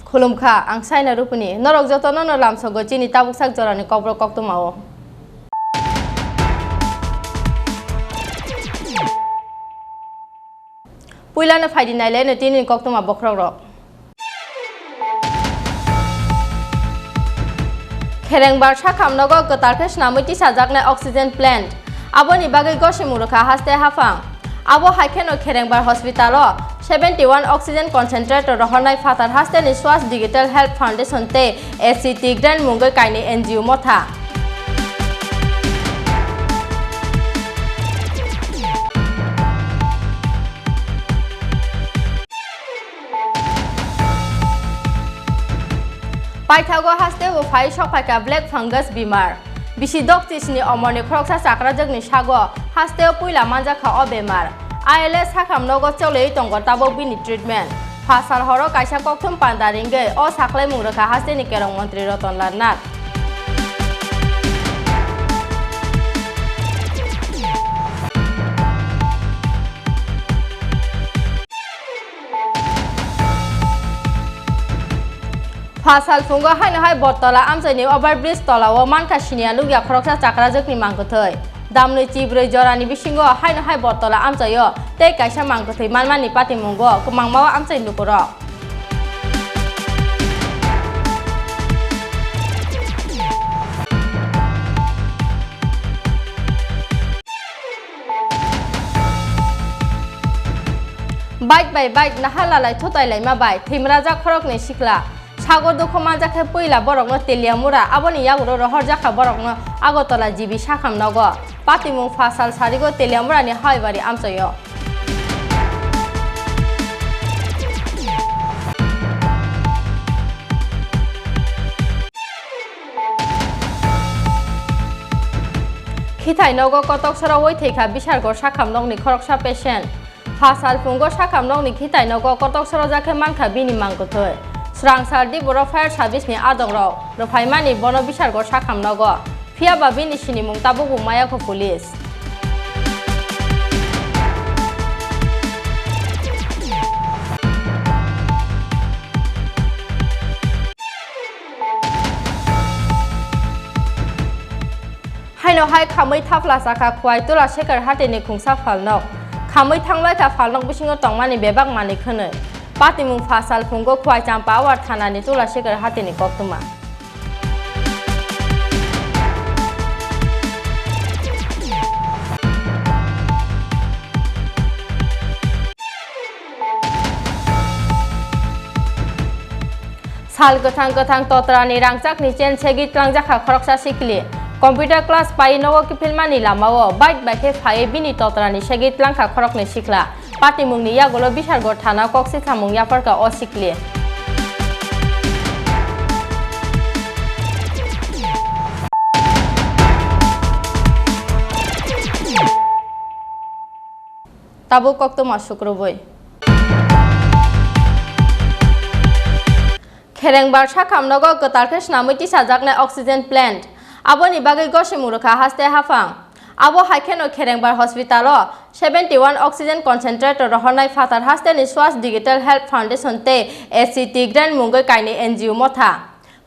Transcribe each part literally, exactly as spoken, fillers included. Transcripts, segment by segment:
Khulumkha, ang Saina Rupini. Norok jotono no lamsogo chini tabuk sak jorani kokborok koktwmao. Puilano phaidi nailai no tini koktwma bokhorok rok. Kherengbar sakham nogo kwtal khe swnamwi tisajaknai oxygen plant. Aboni bagwi gosimung rwkha haste haphang. Abo hai kheno Kherengbar hospital o seventy one oxygen concentrator rohornai phatar hasteni Swast Digital Health Foundation tei A C T Grant mungwi kainwi N G O motha. Paithago hasteo phai sokphaikha black fungus bimar. Bisi dokchisni omorni khoroksa chakrajwkni sago hasteo puila manjakha o bemar. I L S sakham nogo choliwi tongo tabuk bini treatment. Phasal horo kaisa kokthum panda ringwi o saklaimung rwkha hasteni kerong montri Roton Lal Nath. Phasal phungo haino hai Bottola amchaini overbridge tolao mankha siniya nukya khoroksa chakrajwkni mangkwthwi. Damnwi chibrwi jorani bisingo haino hai Bottola amchaio tei kaisa mangkwthwi manmani patimungo kwmangmao amchai lukurok. Bike bai bike naha lalai thutai laima bai thwimrajak khoroknwi sikla. Sago dukhu manjak khe puila borokno Teliamura, aboni yagoro rohorjakha borokno Agartala G B sakham nogo. Patimung phasal sarigo Teliamurani Hawaibari amchaio. Khithai nogo kotok sorowi thwikha Bisargor sakham nokni khoroksa patient. Phasal phungo sakham nokni khithai nogo kotok sorojak khe mankha bini mangkwthwi. Swrang sal di borok fire service ni adongrok rwphaimani bono Bisargor sakham nogo. Phiya ba bini sinimung tabukbo mayakho police. Haino hai khamwi thapla chakha Khwai Tula Sekar Hatini khungsa phalnok. Khamwi thangbai kha phalnok bisingo tongmani bebak manwi khwnwi. Patimung phasal phungo Khwai Champa Awar thanani Tula Sekar Hatini koktwma. Sal kwthang kwthang totrani rangchakni chen segwi tlangjakha khoroksa sikli. Computer class pai nogo kiphilmani lamao bike bai khe phaiwi bini totrani segwi tlangkha khoroknwi sikla. Patimungni yagulo Bisargor thana kok sithamung yapharkha o sikli. Tabuk koktwma sukrubwi. Kherengbar sakham nogo kwtal khe swnamwi tisajaknai oxygen plant. Aboni bagwi gosimung rwkha haste haphang. Abo hai kheno Kherengbar hospital o seventy one oxygen concentrator rohornai phatar hasteni Swast Digital Health Foundation tei A C T Grant mungwi kainwi N G O motha.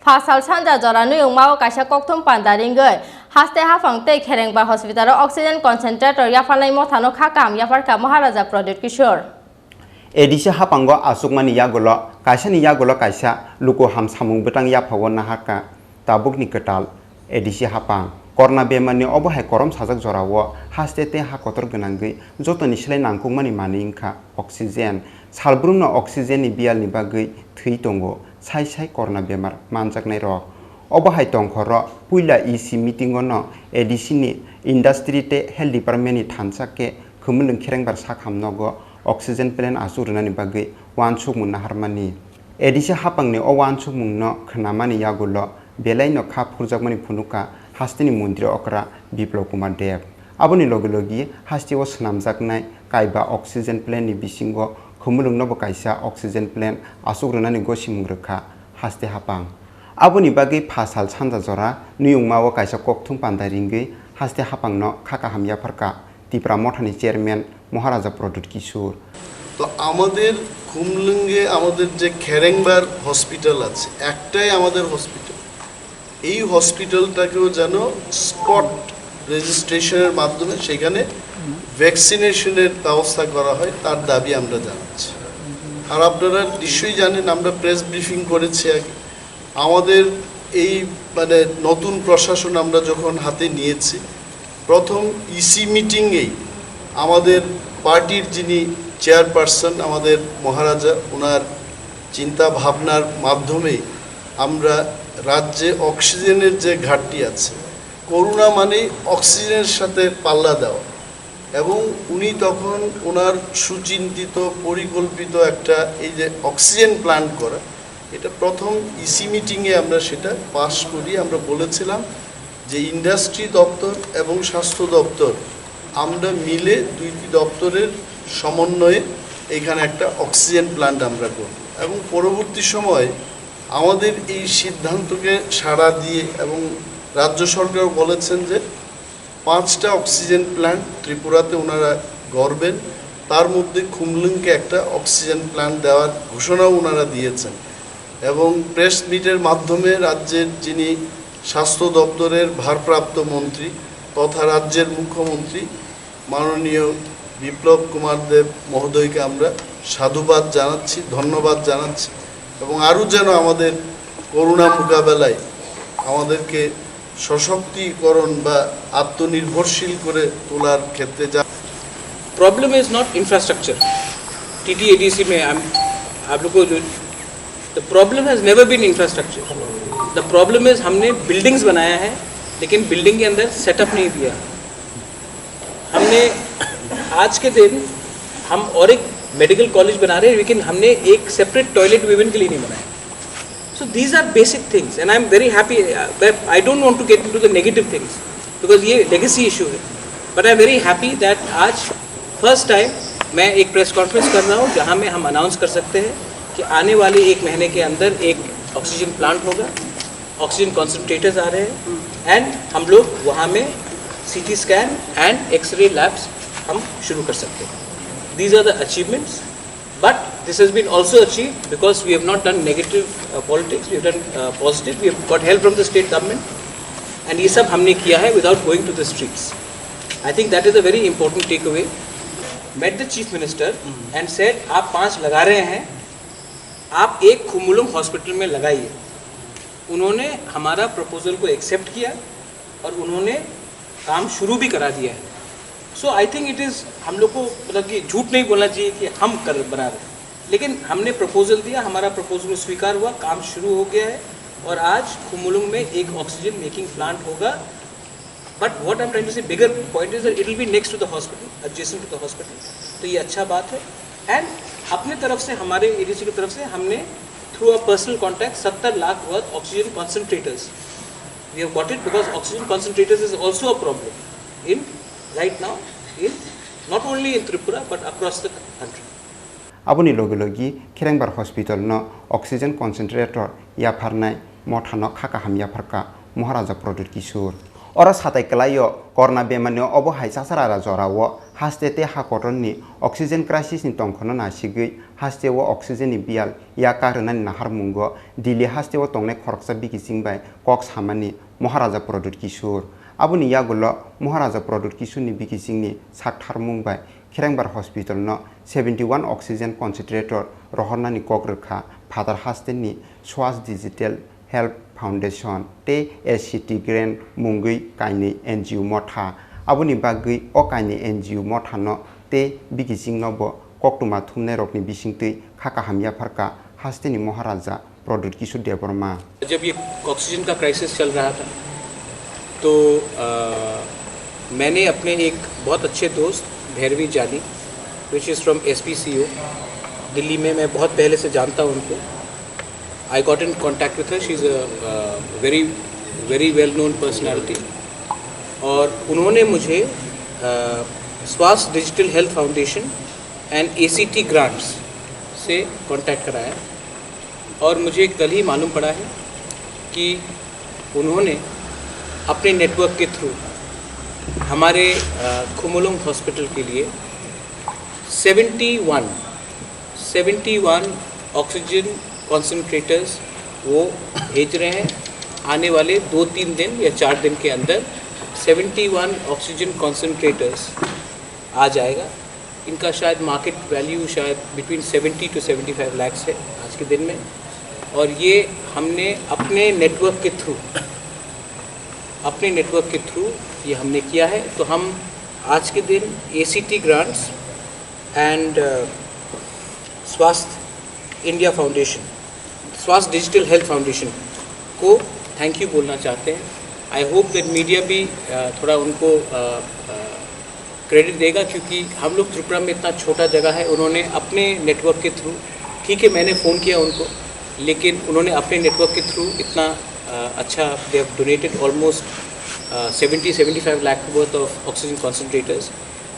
Phasal sanja jora nuyungmao kaisa kokthum panda ringwi haste haphang tei Kherengbar hospital o oxygen concentrator yapharnai mothano kha kaham yapharkha Maharaja Pradyut Kishore. A D C haphango achukmani yagulo kaisani yagulo kaisa luku ham samung bwtang yaphao naharkha. Tabukni kwtal A D C hapang. Corona bemarni obo hai korom sajak jorao haste tei ha kotor gwnangwi jotoni slai nangkukmani manwi wngkha oxygen. Salbrumno oxygenni biyalni bagwi thwi tongo sai sai corona bemar manjaknairok. Obo hai tongkhoro puila E C meetingo no A D C ni Industry tei Health Department ni thansa khe Khumulwng Kherengbar sakham nogo oxygen plant achuk rwnani bagwi uansukmung naharmani. A D C hapangni o uansukmungno khnamani yagulo belaino kha phurjakmani phunukha hasteni montri okra Biplab Kumar Deb. Aboni logi logi hasteo swnamjaknai kaiba oxygen plant ni bisingo Khumulwngnobo kaisa oxygen plant achuk rwnani gosimung rwkha haste hapang. Aboni bagwi pha sal sanja jora Nuyungmao kaisa kokthum panda ringwi haste hapangno kha kaham yapharkha Tipra Mothani chairman Maharaja Pradyut Kishore. তো আমাদের খুমলুঙ্গে আমাদের যে খেরেংবার হসপিটাল আছে, একটাই আমাদের হসপিটাল। এই হসপিটালটাকেও যেন স্পট রেজিস্ট্রেশনের মাধ্যমে সেখানে ভ্যাকসিনেশনের ব্যবস্থা করা হয়, তার দাবি আমরা জানাচ্ছি। আর আপনারা নিশ্চয়ই জানেন, আমরা প্রেস ব্রিফিং করেছি আগে। আমাদের এই, মানে, নতুন প্রশাসন আমরা যখন হাতে নিয়েছি, প্রথম ইসি মিটিংয়েই আমাদের পার্টির যিনি চেয়ারপারসন, আমাদের মহারাজা, ওনার চিন্তা ভাবনার মাধ্যমে আমরা রাজ্যে অক্সিজেনের যে ঘাটতি আছে, করোনা মানেই অক্সিজেনের সাথে পাল্লা দেওয়া। এবং উনি তখন ওনার সুচিন্তিত, পরিকল্পিত একটা, এই যে অক্সিজেন প্ল্যান্ট করা, এটা প্রথম ইসি মিটিংয়ে আমরা সেটা পাস করি। আমরা বলেছিলাম যে ইন্ডাস্ট্রি দপ্তর এবং স্বাস্থ্য দপ্তর, আমরা মিলে দুইটি দপ্তরের সমন্বয়ে এখানে একটা অক্সিজেন প্ল্যান্ট আমরা করব। এবং পরবর্তী সময়ে আমাদের এই সিদ্ধান্তকে সাড়া দিয়ে এবং রাজ্য সরকারও বলেছেন যে পাঁচটা অক্সিজেন প্ল্যান্ট ত্রিপুরাতে ওনারা গড়বেন, তার মধ্যে খুমলুংকে একটা অক্সিজেন প্ল্যান্ট দেওয়ার ঘোষণাও ওনারা দিয়েছেন। এবং প্রেস মিটের মাধ্যমে রাজ্যের যিনি স্বাস্থ্য দপ্তরের ভারপ্রাপ্ত মন্ত্রী তথা রাজ্যের মুখ্যমন্ত্রী মাননীয় বিপ্লব কুমার দেব মহোদয়কে আমরা সাধুবাদ জানাচ্ছি, ধন্যবাদ জানাচ্ছি। এবং আরও যেন আমাদের করোনা মোকাবেলায় আমাদেরকে সশক্তিকরণ বা আত্মনির্ভরশীল করে তোলার ক্ষেত্রে যা Problem is not infrastructure. T T A D C में हम, आप लोग को जो, the problem has never been infrastructure. The problem is हमने बिल्डिंग्स बनाया है, लेकिन बिल्डिंग के अंदर सेटअप नहीं दिया। हमने आज के दिन हम और एक मेडिकल कॉलेज बना रहे हैं, लेकिन हमने एक सेपरेट टॉयलेट वीमेन के लिए नहीं बनाया। So these are basic things, and I am very happy, uh, but I don't want to get into the negative things because ये लेगेसी इशू है। But I am very happy that आज first time मैं एक press conference कर रहा हूँ जहाँ में हम अनाउंस कर सकते हैं कि आने वाले एक महीने के अंदर एक ऑक्सीजन प्लांट होगा, ऑक्सीजन कॉन्सेंट्रेटर्स आ रहे हैं, एंड हम लोग वहाँ में CT scan and x ray labs हम शुरू कर सकते हैं। These are the achievements. But this has been also achieved because we have not done negative, uh, politics, we have done, uh, positive, we have got help from the state government, and ये सब हमने किया है without going to the streets. I think that is a very important takeaway. Met the chief minister and said, आप पाँच लगा रहे हैं, आप एक खुमुलुंग हॉस्पिटल में लगाइए। उन्होंने हमारा प्रपोजल को एक्सेप्ट किया और उन्होंने काम शुरू भी करा दिया है। सो आई थिंक इट इज, हम लोग को, मतलब कि झूठ नहीं बोलना चाहिए कि हम कर बना रहे, लेकिन हमने प्रपोजल दिया, हमारा प्रपोजल स्वीकार हुआ, काम शुरू हो गया है और आज खुमुलुंग में एक ऑक्सीजन मेकिंग प्लांट होगा। But what I'm trying to say, bigger point is that it will be next to the hospital, adjacent to the hospital. तो ये अच्छा बात है। एंड अपने तरफ से, हमारे एडीसी की तरफ से हमने थ्रू अ पर्सनल कॉन्टैक्ट सत्तर lakh worth oxygen concentrators, we have got it because oxygen concentrators is also a problem in right now in not only in Tripura but across the country. Aboni logi logi Khirengbar Hospital no oxygen concentrator yapharnai mothano kha kaham yapharkha Maharaja Pradyut Kishore. Oro satai kwlaio corona bemarni obo hai chasarara jorao haste tei ha kotorni oxygen crisis ni tongkhono nasigwi hasteo oxygen ni biyal ya kak rwnani naharmungo Delhi hasteo tongnai khoroksa bikising bai kok samani Maharaja Pradyut Kishore. Aboni yagulo Maharaja Pradyut Kishoreni bikisingni saktharmung bai Khirengbar Hospital no seventy one oxygen concentrator rohornani kok rwkha Phatar hasteni Swast Digital Health Foundation tei A C T Grant mungwi kainwi N G O motha. Aboni bagwi o kainwi N G O mothano tei bigichingno bo koktwma thumnairokni bisingtwi kha kaham yapharkha hasteni Maharaja Pradyut Kishore Debbarma. जब ये ऑक्सीजन का क्राइसिस चल रहा था, तो अ, मैंने अपने एक बहुत अच्छे दोस्त भैरवी जानी, which is from S P C O, Delhi में, मैं बहुत पहले से जानता हूँ उनको। I got in contact with her. She is a very, very well known personality. और उन्होंने मुझे स्वास्थ्य digital health foundation and ACT grants से कांटेक्ट कराया, और मुझे कल ही मालूम पड़ा है कि उन्होंने अपने नेटवर्क के थ्रू हमारे खुमोलोंग हॉस्पिटल के लिए seventy one seventy one oxygen concentrators वो भेज रहे हैं। आने वाले दो तीन दिन या चार दिन के अंदर सेवेंटी वन ऑक्सीजन कॉन्सेंट्रेटर्स आ जाएगा। इनका शायद मार्केट वैल्यू शायद between seventy two seventy five lakhs है आज के दिन में, और ये हमने अपने नेटवर्क के थ्रू अपने नेटवर्क के थ्रू ये हमने किया है। तो हम आज के दिन एसीटी ग्रांट्स एंड स्वास्थ्य इंडिया फाउंडेशन, स्वास्थ्य डिजिटल हेल्थ फाउंडेशन को थैंक यू बोलना चाहते हैं। आई होप दैट मीडिया भी uh, थोड़ा उनको क्रेडिट uh, uh, देगा, क्योंकि हम लोग त्रिपुरा में इतना छोटा जगह है, उन्होंने अपने नेटवर्क के थ्रू, ठीक है, मैंने फ़ोन किया उनको, लेकिन उन्होंने अपने नेटवर्क के थ्रू इतना uh, अच्छा, they have donated almost seventy seventy five lakh worth of oxygen concentrators,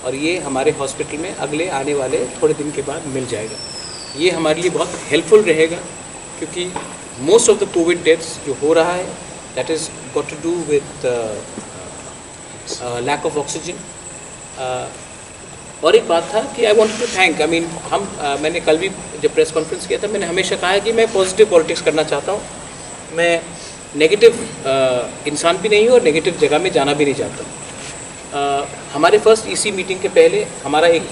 और ये हमारे हॉस्पिटल में अगले आने वाले थोड़े दिन के बाद मिल जाएगा। ये हमारे लिए बहुत हेल्पफुल रहेगा, क्योंकि most of the COVID deaths जो हो रहा है, that is got to do with lack of oxygen. और एक बात था कि I wanted to thank, I mean, हम uh, मैंने कल भी जब प्रेस कॉन्फ्रेंस किया था, मैंने हमेशा कहा है कि मैं पॉजिटिव पॉलिटिक्स करना चाहता हूँ। मैं नेगेटिव uh, इंसान भी नहीं हूँ और नेगेटिव जगह में जाना भी नहीं चाहता हूँ। Uh, हमारे फर्स्ट ईसी मीटिंग के पहले हमारा एक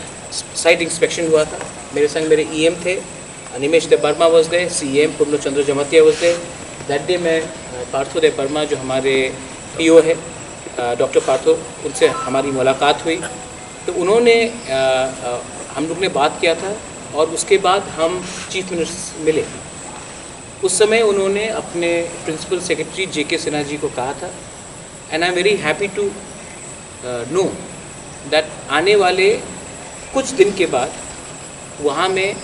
साइट इंस्पेक्शन हुआ था। मेरे संग मेरे ईएम थे, Nimesh Debbarma was there, CM Purna Chandra Jamatia was there. That day मैं uh, पार्थो देबबर्मा, जो हमारे पीओ है, डॉक्टर पार्थो, उनसे हमारी मुलाकात हुई। तो उन्होंने uh, uh, हम लोग ने बात किया था, और उसके बाद हम चीफ मिनिस्टर से मिले। उस समय उन्होंने अपने प्रिंसिपल सेक्रेटरी जेके सिन्हा जी को कहा था, and I am very happy to know that आने वाले कुछ दिन के बाद वहाँ में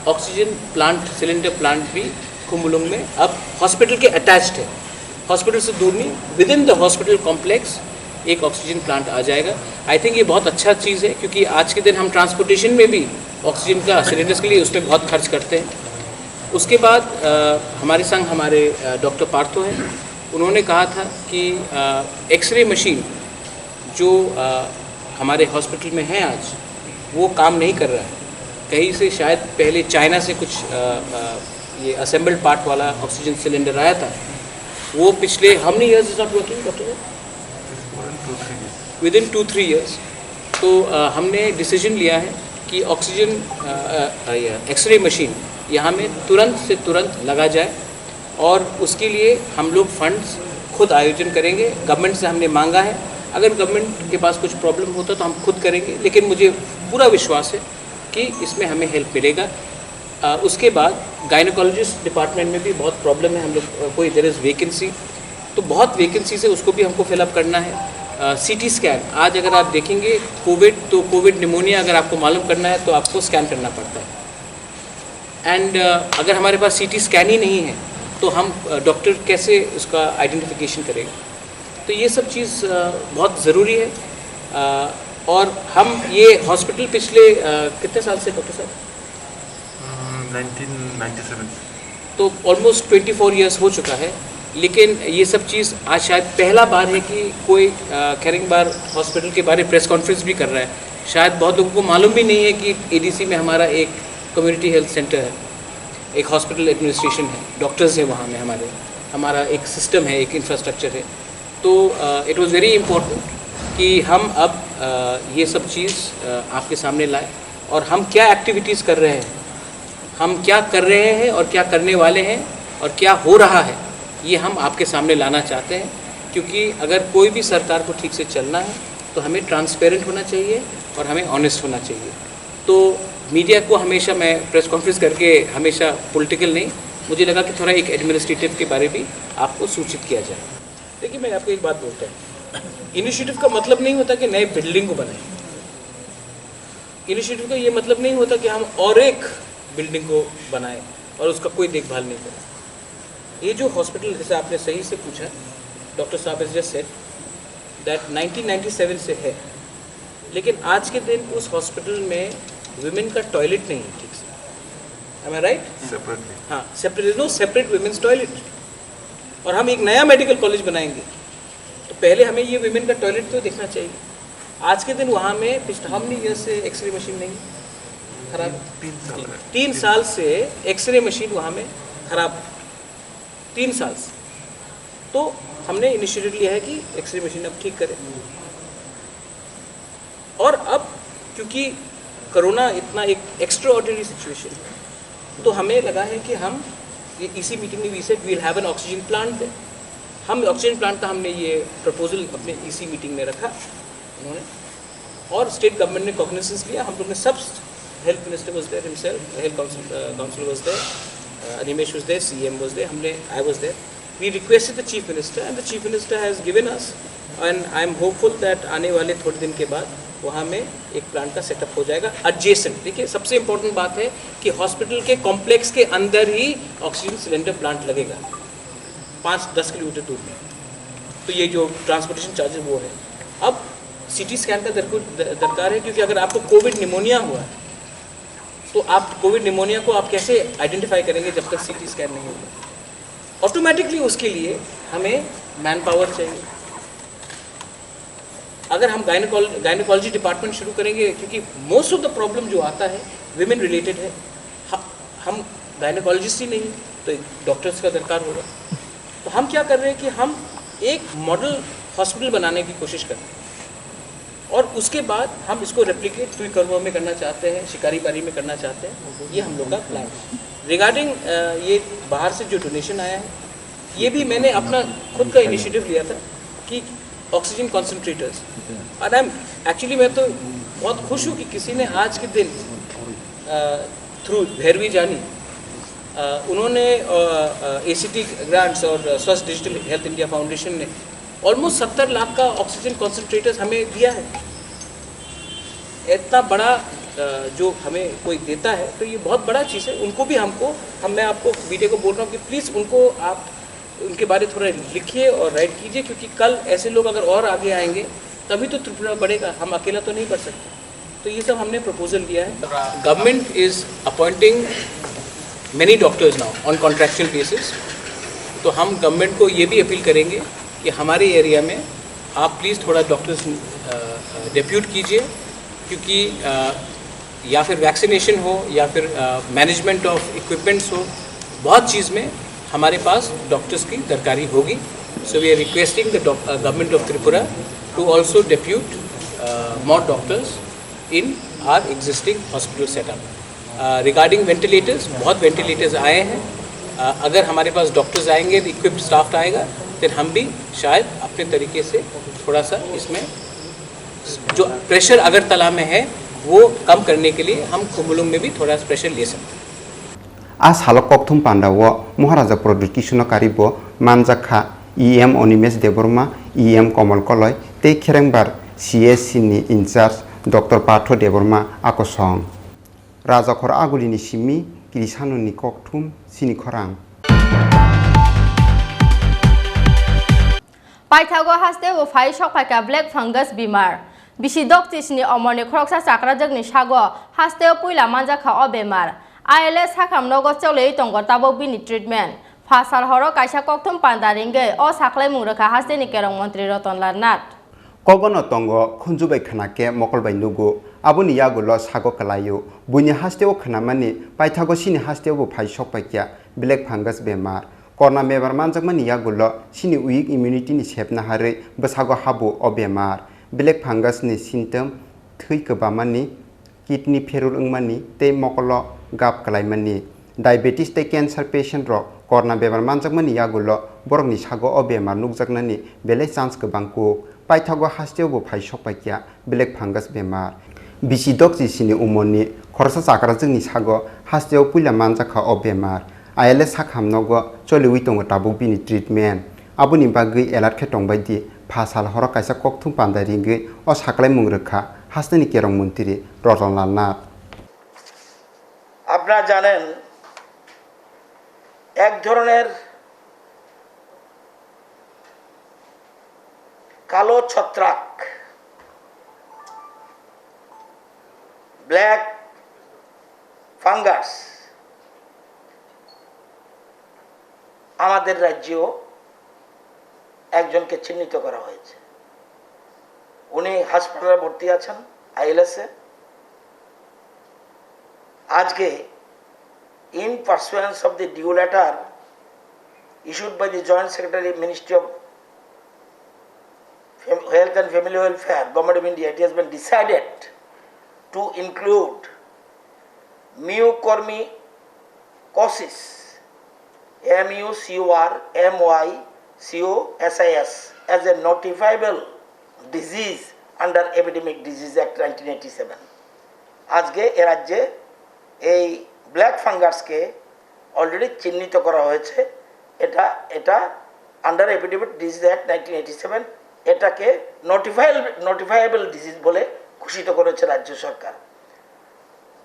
ऑक्सीजन प्लांट, सिलेंडर प्लांट भी खुमोलोंग में अब हॉस्पिटल के अटैच्ड है, हॉस्पिटल से दूर नहीं, with in the hospital complex एक ऑक्सीजन प्लांट आ जाएगा। आई थिंक ये बहुत अच्छा चीज़ है, क्योंकि आज के दिन हम ट्रांसपोर्टेशन में भी ऑक्सीजन का सिलेंडर्स के लिए उसमें बहुत खर्च करते हैं। उसके बाद uh, हमारे संग हमारे डॉक्टर पार्थो हैं, उन्होंने कहा था कि एक्सरे मशीन जो uh, हमारे हॉस्पिटल में है आज, वो काम नहीं कर रहा है। कहीं से शायद पहले चाइना से कुछ uh, uh, ये असेंबल्ड पार्ट वाला ऑक्सीजन सिलेंडर आया था, वो पिछले, how many years is not working, doctor? Within two three years. तो uh, हमने डिसीजन लिया है कि ऑक्सीजन एक्सरे मशीन यहाँ में तुरंत से तुरंत लगा जाए, और उसके लिए हम लोग फंड्स खुद आयोजन करेंगे। गवर्नमेंट से हमने मांगा है, अगर गवर्नमेंट के पास कुछ प्रॉब्लम होता तो हम खुद करेंगे, लेकिन मुझे पूरा विश्वास है कि इसमें हमें हेल्प मिलेगा। Uh, उसके बाद गायनोकोलॉजिस्ट डिपार्टमेंट में भी बहुत प्रॉब्लम है, हम लोग uh, कोई देयर इज़ वेकेंसी, तो बहुत वेकेंसी से उसको भी हमको फिलअप करना है। सीटी स्कैन, आज अगर आप देखेंगे कोविड, तो कोविड निमोनिया अगर आपको मालूम करना है तो आपको स्कैन करना पड़ता है। एंड uh, अगर हमारे पास सीटी स्कैन ही नहीं है तो हम डॉक्टर uh, कैसे उसका आइडेंटिफिकेशन करेंगे? तो ये सब चीज़ uh, बहुत ज़रूरी है। Uh, और हम ये हॉस्पिटल पिछले uh, कितने साल से, डॉक्टर साहब? Nineteen ninety seven. तो ऑलमोस्ट ट्वेंटी फोर ईयर्स हो चुका है, लेकिन ये सब चीज़ आज शायद पहला बार है कि कोई खैरिंगबार हॉस्पिटल के बारे में प्रेस कॉन्फ्रेंस भी कर रहा है। शायद बहुत लोगों को मालूम भी नहीं है कि एडीसी में हमारा एक कम्युनिटी हेल्थ सेंटर है, एक हॉस्पिटल एडमिनिस्ट्रेशन है, डॉक्टर्स हैं वहाँ में हमारे, हमारा एक सिस्टम है, एक इंफ्रास्ट्रक्चर है। तो इट वॉज़ वेरी इम्पोर्टेंट कि हम अब uh, ये सब चीज़ uh, आपके सामने लाए, और हम क्या एक्टिविटीज़ कर रहे हैं, हम क्या कर रहे हैं और क्या करने वाले हैं, और क्या हो रहा है, ये हम आपके सामने लाना चाहते हैं, क्योंकि अगर कोई भी सरकार को ठीक से चलना है, तो हमें ट्रांसपेरेंट होना चाहिए और हमें ऑनेस्ट होना चाहिए। तो मीडिया को हमेशा, मैं प्रेस कॉन्फ्रेंस करके हमेशा पॉलिटिकल नहीं, मुझे लगा कि थोड़ा एक एडमिनिस्ट्रेटिव के बारे भी आपको सूचित किया जाए। देखिए, मैं आपको एक बात बोलता हूँ, इनिशिएटिव का मतलब नहीं होता कि नए बिल्डिंग को बनाए। इनिशिएटिव का ये मतलब नहीं होता कि हम और एक बिल्डिंग को बनाएं और उसका कोई देखभाल नहीं करें। ये जो हॉस्पिटल, जैसे आपने सही से पूछा, डॉक्टर साहब has just said that nineteen ninety seven से है, लेकिन आज के दिन उस हॉस्पिटल में विमेन का टॉयलेट नहीं है ठीक से। Am I right? सेपरेटली। हाँ, separate, no separate women's toilet। और हम एक नया मेडिकल कॉलेज बनाएंगे, तो पहले हमें ये विमेन का टॉयलेट तो देखना चाहिए। आज के दिन वहाँ में पिछले how many years से एक्सरे मशीन नहीं है? खराब है। तीन साल है। तीन साल से एक्सरे मशीन वहाँ में खराब है। तीन साल से। तो हमने इनिशिएटिव लिया है कि एक्सरे मशीन अब ठीक करें। और अब क्योंकि कोरोना इतना एक एक्स्ट्राऑर्डिनरी सिचुएशन है, तो हमें लगा है कि हम ये इसी मीटिंग में, we said we'll have an oxygen plant there। हम ऑक्सीजन प्लांट का, हमने ये प्रपोजल अपने इसी मीटिंग में रखा उन्होंने, और स्टेट गवर्नमेंट ने कॉग्निजेंस लिया। हम लोग ने सब, health minister was there himself, health council, council was there, Animesh was there, C M was there, हमने, I was there, we requested the chief minister and the chief minister has given us, and I am hopeful that आने वाले थोड़े दिन के बाद वहाँ में एक प्लांट का सेटअप हो जाएगा एडजेसेंट। देखिए, सबसे इंपॉर्टेंट बात है कि हॉस्पिटल के कॉम्प्लेक्स के अंदर ही ऑक्सीजन सिलेंडर प्लांट लगेगा, पाँच दस किलोमीटर दूर में। तो ये जो ट्रांसपोर्टेशन चार्जेस वो है। अब सीटी स्कैन का दरकू-, द-, दरकार है, क्योंकि अगर आपको कोविड निमोनिया हुआ है, तो आप कोविड निमोनिया को आप कैसे आइडेंटिफाई करेंगे जब तक सीटी स्कैन नहीं होगा? ऑटोमेटिकली उसके लिए हमें मैन पावर चाहिए। अगर हम गायनोकोलॉजी डिपार्टमेंट शुरू करेंगे, क्योंकि मोस्ट ऑफ द प्रॉब्लम जो आता है विमेन रिलेटेड है, ह-, हम गायनोकोलॉजिस्ट ही नहीं, तो एक डॉक्टर्स का दरकार होगा। तो हम क्या कर रहे हैं कि हम एक मॉडल हॉस्पिटल बनाने की कोशिश कर रहे हैं, और उसके बाद हम इसको रेप्लिकेट ट्विकर्मो में करना चाहते हैं, शिकारी बारी में करना चाहते हैं। ये हम लोग का प्लान है। रिगार्डिंग ये बाहर से जो डोनेशन आया है, ये भी मैंने अपना खुद का इनिशिएटिव लिया था कि ऑक्सीजन कॉन्सेंट्रेटर्स, और आई एम एक्चुअली, मैं तो बहुत खुश हूँ कि किसी ने आज के दिन थ्रू भैरवी जानी, अ, उन्होंने एसीटी ग्रांट्स और स्वच्छ डिजिटल हेल्थ इंडिया फाउंडेशन ने ऑलमोस्ट सत्तर लाख का ऑक्सीजन कॉन्सेंट्रेटर्स हमें दिया है। इतना बड़ा अ, जो हमें कोई देता है, तो ये बहुत बड़ा चीज़ है। उनको भी हमको, हम, मैं आपको, मीडिया को बोल रहा हूँ कि प्लीज़ उनको आप, उनके बारे थोड़ा लिखिए और राइट कीजिए, क्योंकि कल ऐसे लोग अगर और आगे आएंगे, तभी तो त्रिपुरा बढ़ेगा। हम अकेला तो नहीं बढ़ सकते। तो ये सब हमने प्रपोजल दिया है। Government is appointing many doctors now on contractual basis। तो हम गवर्नमेंट को ये भी अपील करेंगे कि हमारे एरिया में आप प्लीज़ थोड़ा डॉक्टर्स डेप्यूट कीजिए, क्योंकि अ, या फिर वैक्सीनेशन हो या फिर मैनेजमेंट ऑफ इक्विपमेंट्स हो, बहुत चीज़ में हमारे पास डॉक्टर्स की दरकारी होगी। So we are requesting the government of Tripura to also depute more doctors in our existing hospital setup। Regarding ventilators, बहुत वेंटिलेटर्स आए हैं। अ, अगर हमारे पास डॉक्टर्स आएंगे, इक्विप्ड स्टाफ आएगा, फिर हम भी शायद अपने तरीके से थोड़ा सा इसमें जो प्रेशर अगरतला में है, वो कम करने के लिए हम खुमुलुंग में भी थोड़ा प्रेशर ले सकते हैं। A salo kokthum panda o Maharaja Pradyut Kishore no karibo manjak kha E M Animesh Debbarma, E M Kamal Koloi tei Kherengbar C S C ni in charge Doctor Partho Debbarma akosong. Rajakhor agulini simi Krisanoni kokthum chini khorang. Paithago hasteo phai sokphaikha black fungus bemar. Bisi doktisni omorni khoroksa chakrajakni sago hasteo puila manjakha o bemar. I L S sakham nogo choliwi tongo tabok bini treatment. Phasal horo kaisa kokthum panda ringwi o saklaimung rwkha hasteni kerong montri Rotonlal Nath. Kogono tongo khunju bai khna khe mokol bai nugo, aboni yagulo sago kwlaio. Buini hasteo khnamani paithago chini hasteo bo phai sokpaikha black fungus bemar. Korna bemar manjakmani yagulo chini weak immunity ni sepna harwi bwsago habo o bemar. Black fungus ni symptom thwi kwbamani, kidney pherul wngmani tei mokolo gap kwlaimani. Diabetes tei cancer patient rok Corona bemar manjakmani yagulo borokni sago o bemar nukjaknani belai chance kwbang kuk. Paithago hasteo bo phai sokpaikha black fungus bemar. Bisi dokchi sini umorni khoroksa chakrajwkni sago hasteo puila manjakha o bemar. I L S sakham nogo choliwi tongo tabuk bini treatment. Aboni bagwi alert khe tongbai di, pha sal horo kaisa kokthum panda ringwi o saklaimung rwkha hasteni kerong montri Ratan Lal Nath. আপনারা জানেন, এক ধরনের কালো ছত্রাক, black fungus, আমাদের রাজ্যেও একজনকে চিহ্নিত করা হয়েছে। উনি হাসপাতালে ভর্তি আছেন আইএলএসে। আজকে, in pursuance of the due letter issued by the Joint Secretary, Ministry of Fam-, Health and Family Welfare, Government of India, it has been decided to include mucormycosis, M U C O R M Y C O S I S, as a notifiable disease under Epidemic Disease Act nineteen eighty-seven. আজকে এ রাজ্যে এই ব্ল্যাক ফাঙ্গাসকে অলরেডি চিহ্নিত করা হয়েছে। এটা, এটা under epidemic disease act nineteen eighty seven, এটাকে নোটিফাইল, নোটিফাইবল ডিজিজ বলে ঘোষিত করেছে রাজ্য সরকার।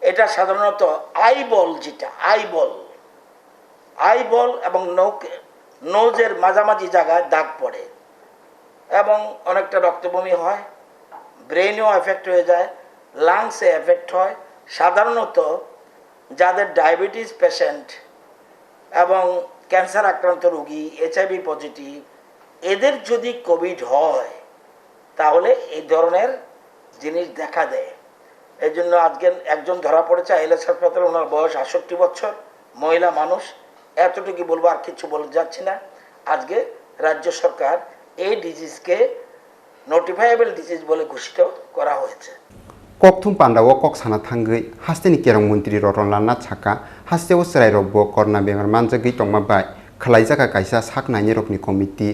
এটা সাধারণত আইবল, যেটা আইবল, আইবল এবং নোকে, নোজের মাঝামাঝি জায়গায় দাগ পড়ে এবং অনেকটা রক্তবমি হয়, ব্রেনেও এফেক্ট হয়ে যায়, লাংসে এফেক্ট হয়। সাধারণত যাদের ডায়াবেটিস পেশেন্ট এবং ক্যান্সার আক্রান্ত রোগী, এইচআইভি পজিটিভ, এদের যদি কোভিড হয়, তাহলে এই ধরনের জিনিস দেখা দেয়। এই জন্য আজকে একজন ধরা পড়েছে আইএলএস হাসপাতালে, ওনার বয়স আটষট্টি বছর, মহিলা মানুষ। এতটুকু বলবো, আর কিছু বলতে যাচ্ছি না। আজকে রাজ্য সরকার এই ডিজিজকে নোটিফাইবল ডিজিজ বলে ঘোষিত করা হয়েছে। Kokthum pandao kok sana thangwi hasteni kerong montri Ratan Lal Nath saka, hasteo chwrairokbo corona bemar manjagwi tongma bai khwlaijakha kaisa sak nainirokni komiti.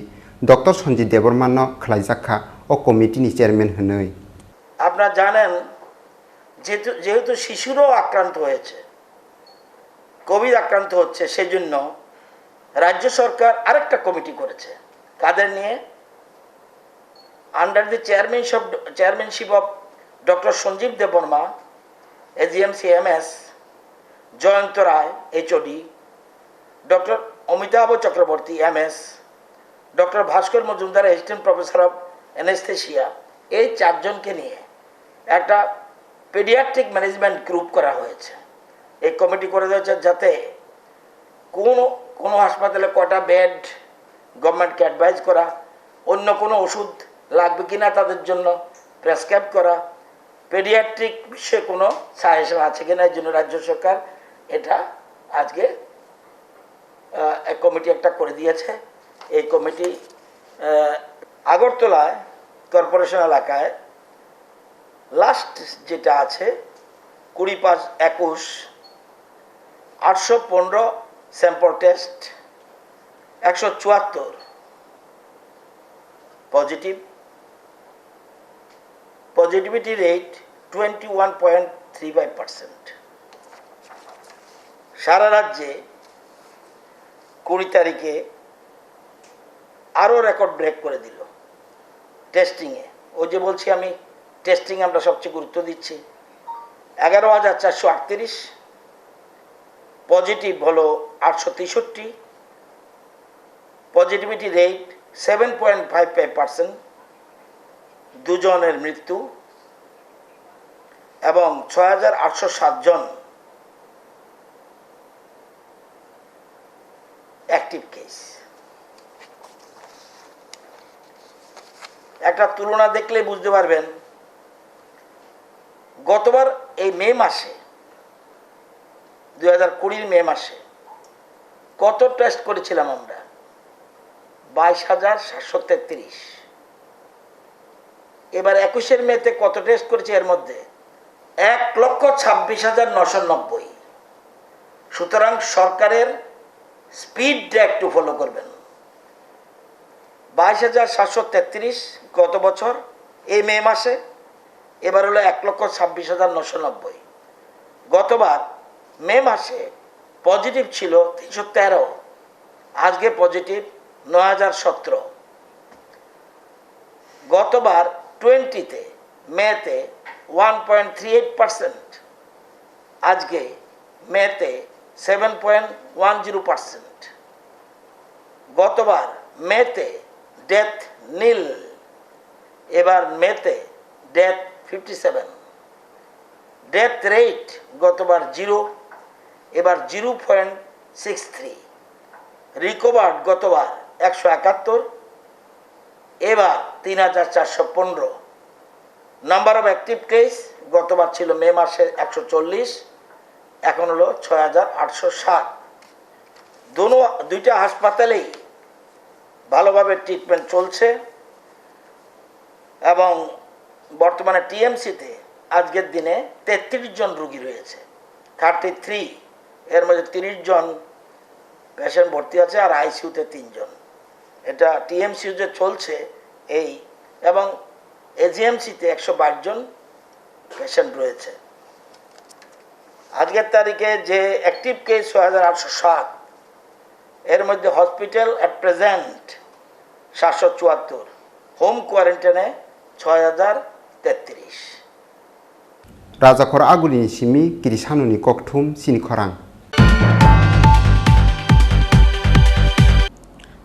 Doctor Sanjit Debbarmano khwlaijakha o komitini chairman hwnwi. আপনারা জানেন, যেহেতু, যেহেতু শিশুরাও আক্রান্ত হয়েছে, কোভিড আক্রান্ত হচ্ছে, সেজন্য রাজ্য সরকার আরেকটা কমিটি করেছে। কাদের নিয়ে? Under the chairmanship of, chairmanship of doctor Sanjib Debbarma, AGMC MS, Jayanta Roy, HOD, doctor Amitabha Chakraborty, MS, doctor Bhaskar Majumder, assistant professor of anaesthesia, এই চারজনকে নিয়ে একটা পেডিয়াট্রিক ম্যানেজমেন্ট গ্রুপ করা হয়েছে। এই কমিটি করে দেওয়া হয়েছে যাতে কোনো, কোনো হাসপাতালে কটা বেড গভর্নমেন্টকে অ্যাডভাইস করা, অন্য কোনো ওষুধ লাগবে কিনা তাদের জন্য প্রেসক্রাইব করা, পেডিয়াট্রিক বিষয়ে কোনো সাজেশন আছে কিনা, এই জন্য রাজ্য সরকার এটা আজকে, আহ, এক কমিটি একটা করে দিয়েছে। এই কমিটি, আহ, আগরতলায় কর্পোরেশন এলাকায় লাস্ট যেটা আছে, কুড়ি পাঁচ একুশ, আটশো পনেরো স্যাম্পল টেস্ট, একশো চুয়াত্তর positive, positivity rate twenty one point three five percent. সারা রাজ্যে কুড়ি তারিখে আরও রেকর্ড ব্রেক করে দিল টেস্টিংয়ে। ওই যে বলছি আমি, টেস্টিং আমরা সবচেয়ে গুরুত্ব দিচ্ছি। এগারো হাজার চারশো আটত্রিশ, পজিটিভ হলো আটশো তেষট্টি, positivity rate seven point five five percent, দুজনের মৃত্যু এবং ছয় হাজার আটশো সাত জন অ্যাক্টিভ কেস। একটা তুলনা দেখলে বুঝতে পারবেন, গতবার এই মে মাসে, দুই হাজার কুড়ির মে মাসে কত টেস্ট করেছিলাম আমরা? বাইশ হাজার সাতশো তেত্রিশ। এবার একুশের মেতে কত টেস্ট করেছি এর মধ্যে? এক লক্ষ ছাব্বিশ হাজার নশো নব্বই। সুতরাং সরকারের স্পিডটা একটু ফলো করবেন। বাইশ হাজার সাতশো তেত্রিশ গত বছর এই মে মাসে, এবার হলো এক লক্ষ ছাব্বিশ হাজার নশো নব্বই। গতবার মে মাসে পজিটিভ ছিল তিনশো তেরো, আজকে পজিটিভ নয় হাজার সতেরো। গতবার টোয়েন্টিতে, মেতে one point three eight percent, আজকে মেতে seven point one zero percent. গতবার মেতে ডেথ নীল, এবার মেতে death fifty seven. Death rate গতবার জিরো, এবার zero point six three. Recovered গতবার একশো একাত্তর, এবার তিন হাজার চারশো পনেরো। নাম্বার অফ অ্যাক্টিভ কেস গতবার ছিল মে মাসে একশো চল্লিশ, এখন হলো ছয় হাজার আটশো সাত। দুনো, দুইটা হাসপাতালেই ভালোভাবে ট্রিটমেন্ট চলছে এবং বর্তমানে টিএমসিতে আজকের দিনে তেত্রিশ জন রুগী রয়েছে, থার্টি থ্রি। এর মধ্যে তিরিশ জন পেশেন্ট ভর্তি আছে আর আইসিইউতে তিনজন। এটা টিএমসিউ যে চলছে এই, এবং এজিএমসিতে একশো বাইশ জন পেশেন্ট রয়েছে। আজকের তারিখে যে অ্যাক্টিভ কেস ছয় হাজার আটশো সাত, এর মধ্যে হসপিটাল অ্যাট প্রেজেন্ট সাতশো চুয়াত্তর, হোম কোয়ারেন্টাইনে ছয় হাজার তেত্রিশ। Rajakhor agulini simi kiri sanuni kokthum chini khorang.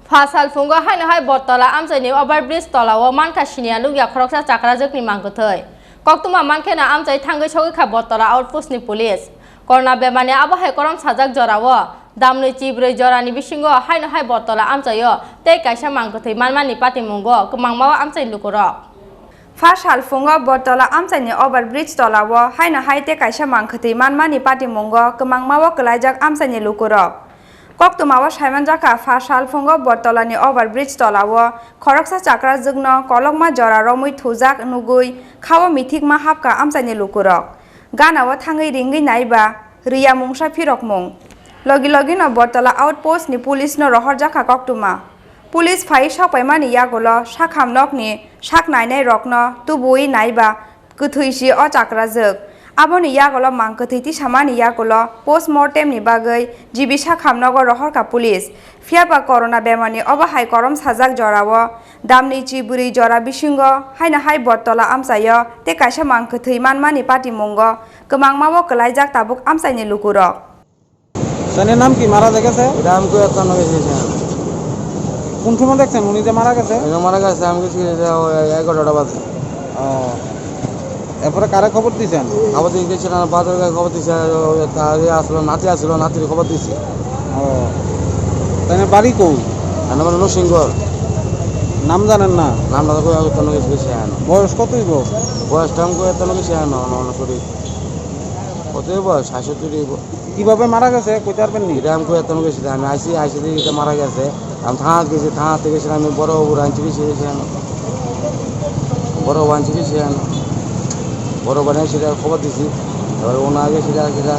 Pha salphungo haino hai Bottola amchaini overbridge tolao mankha siniya nukya khoroksa chakrajwkni mangkwthwi. Koktwma mankheno amchai thangwi sogwi kha Bottola outpost ni police. Corona bemani abo hai korom sajak jorao damnwi chibrwi jorani bisingo haino hai Bottola amchaio tei kaisa mangkwthwi manmani patimungo kwmangmao amchai lukurok. Pha salphungo Bottola amchaini overbridge tolao haino hai tei kaisa mangkwthwi manmani patimungo kwmangmao kwlaijak amchaini lukurok. Koktwmao saimanjakha, pha salphungo Bottola ni overbridge tolao khoroksa chakrajwkno kolokma jora romwi thujak nugwi khao mithikma hapkha amchaini lukurok. Ganao thangwi ringwi naiba, rwya mungsa phirokmung. Logi logino Bottola outpost ni police no rohorjakha koktwma. Police phai sokpaimani yagulo sakham nokni sak nainai rokno tubuwi naiba, kwthwi si o chakrajwk. Aboni yagulo mang kwthwi tisamani yagulo post mortem ni bagwi G B sakham nogo rohorkha police. Phiyaba corona bemani obo hai korom sajak jorao damni chi bwrwi jora bisingo haino hai Bottola amchaio tei kaisa mang kwthwi manmani patimungo kwmangmao kwlaijak tabuk amchaini lukurok. তাইনের নাম কি? মারা যে গেছে? এটা আমি কই এত না গেছি, গেছি না। কোন সময় দেখছেন উনি যে মারা গেছে? এটা মারা গেছে, আমি গেছি, গেছি ওই এগারোটা বাজে। ও। এরপরে কারে খবর দিছেন? খবর দিয়ে গেছি না, বাজার গায়ে খবর দিছে, ওই তার ইয়ে আসলো, নাতি আসলো, নাতির খবর দিছি। ও। তাইনের বাড়ি কই? তাইনের বাড়ি নরসিংগড়। নাম জানেন না? নাম না কই, আমি এত না গেছি, গেছি না। বয়স কত হইব? বয়সটা আমি কই এত না গেছি না, না, না, শরীর। কত হইব? ষাট সত্তর হইব। কিভাবে মারা গেছে কইতে পারবেন নি? এটা আমি কই এত গেছি, আমি আইছি, আইছি দেখি এটা মারা গেছে। আমি থানাত গেছি, থানাত থেকে এসে আমি বড় বাবু আনছি, গেছি, গেছি আমি। বড় বাবু আনছি, গেছি আমি। বড় বাবু আনছি, সেটা খবর দিছি। এবার ওনার আগে সেটা, সেটা,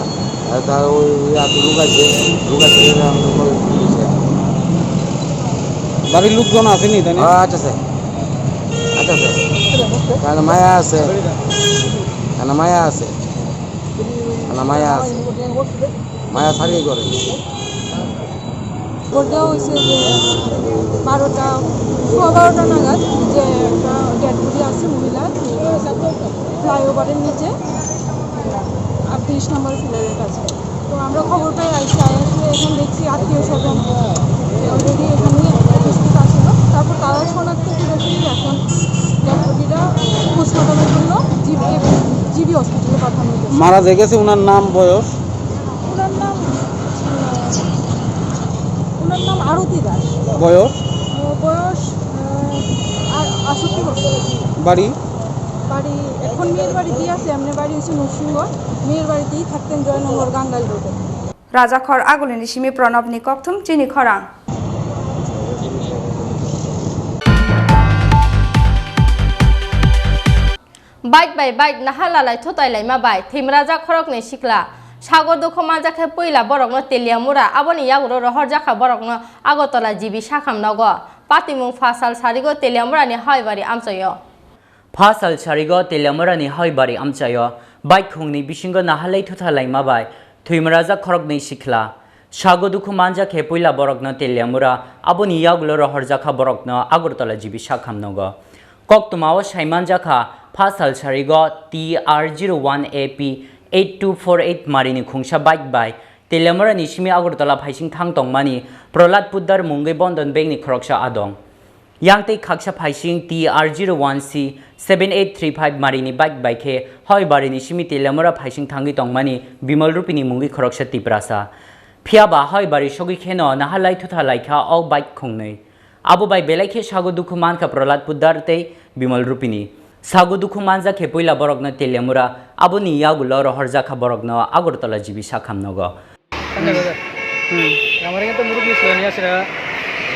আর তার ওই, ওই আর লোক আছে, লোক আছে, সেটা আমি লোক গেছি। বাড়ির লোকজন আসেনি, তাই না? হ্যাঁ, আচ্ছা, স্যার। আচ্ছা, স্যার। তাহলে মায়া আছে। তাহলে মায়া আছে। না, মায়া আছে। মায়া সারি করে। ঘটনা হয়েছে যে বারোটা, সোয়া বারোটা নাগাদ যে একটা ডেড বডি আছে মহিলা, ফ্লাইওভারের নিচে আটত্রিশ নম্বর পিলারের কাছে। তো আমরা খবর পাই, আইসি আইসি এখন দেখছি আত্মীয় স্বজন অলরেডি এখানে উপস্থিত আছিল। তারপর তারা শনাক্ত করেছি, এখন ডেড বডিটা পোস্টমর্টমের জন্য জিবি, জিবি হসপিটালে পাঠানো হয়েছে। মারা যে গেছে, ওনার নাম, বয়স? ওনার নাম, আহ, ওনার নাম আরতি দাস। বয়স? আহ, বয়স, আহ, আ-, আটষট্টি বছর। বাড়ি? বাড়ি, এখন মেয়ের বাড়িতেই আছে, এমনি বাড়ি হচ্ছে নরসিংগড়, মেয়ের বাড়িতেই থাকতেন জয়নগর গাঙ্গাইল রোডে। Rajakhor agulini simi Pranobni kokthum chini khorang. Bike bai bike naha lalai thutai laima bai thwimrajak khoroknwi sikla. Sago dukhu manjak khe puila borokno Teliamura, aboni yagulo rohorjak kha borokno Agartala G B sakham nogo. Patimung pha sal sarigo Teliamurani Haibari amchaio. Pha sal sarigo Teliamurani Haibari amchaio bike khungni bisingo nahalai thutha laima bai thwimrajak khoroknwi sikla. Sago dukhu manjak khe puila borokno Teliamura, aboni yagulo rohorjak kha borokno Agartala G B sakham nogo. Koktwmao saimanjak kha, pha sal sarigo T R zero one A P eight two four eight marini khungsa bike bai Teliamurani simi Agartala phaising thang tongmani Prahlad Poddar mungwi Bandhan Bankni khoroksa adong. Yang tei khaksa phaising T R zero one C seven eight three five marini bike bai khe Hoibarini simi Teliamura phaising thangwi tongmani Bimal Rupini mungwi khoroksa Tiprasa. Phiyaba Hoibari sogwi kheno nahalai thutha laikha o bike khungnwi. Abo bai belai khe sago dukhu mankha Prahlad Poddar tei Bimal Rupini. Sago dukhu manjak khe puila borokno Teliamura, aboni yagulo rohorjak kha borokno Agartala G B sakham nogo. হুম। আমার এখানে তো মুরব্বী ছিল, নিয়ে আসে,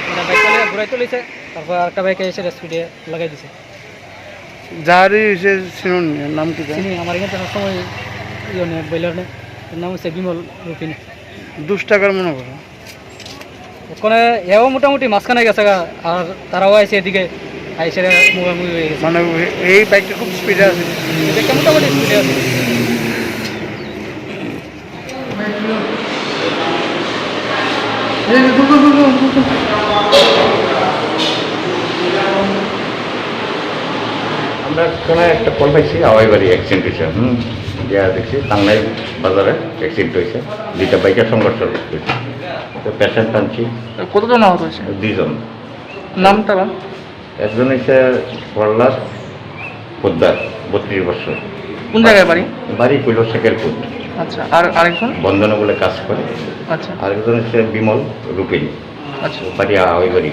মানে, বাইক চালিয়ে ঘুরাই তুলেছে, তারপর আরেকটা বাইকে এসে স্পিডে লাগাই দিছে। যারই হয়েছে, চিনুন নি, নাম কি তার? চিনি, আমার এখানে তো সবসময় ইয়ে নেই, বইলার নেই, এর নাম হচ্ছে বিমল রুপিনি। দুষ্টাকার মনে করো। ওখানে এও মোটামুটি মাঝখানে গেছে গা, আর তারাও আইছে এদিকে, আইসে মুখামুখি হয়ে গেছে। মানে, এই বাইকটা খুব স্পিডে আছে। এটা মোটামুটি স্পিডে আছে। আমরা এখানে একটা কল পাইছি, আওয়াইবাড়ি অ্যাক্সিডেন্ট হয়েছে। হুম, গিয়া দেখছি টাঙ্গাইল বাজারে অ্যাক্সিডেন্ট হয়েছে, দুইটা বাইকের সংঘর্ষ হয়েছে। তো পেশেন্ট আনছি। কতজন আহত হয়েছে? দুইজন। নাম তারা? একজন হচ্ছে প্রহ্লাদ পোদ্দার, বত্রিশ বছর। কোন জায়গায় বাড়ি? বাড়ি কইল শেখেরপুর। আচ্ছা, আর আরেকজন? বন্দনা বলে কাজ করে। আচ্ছা। আরেকজন হচ্ছে বিমল রুপিনী। আচ্ছা। বাড়ি আওয়াইবাড়ি।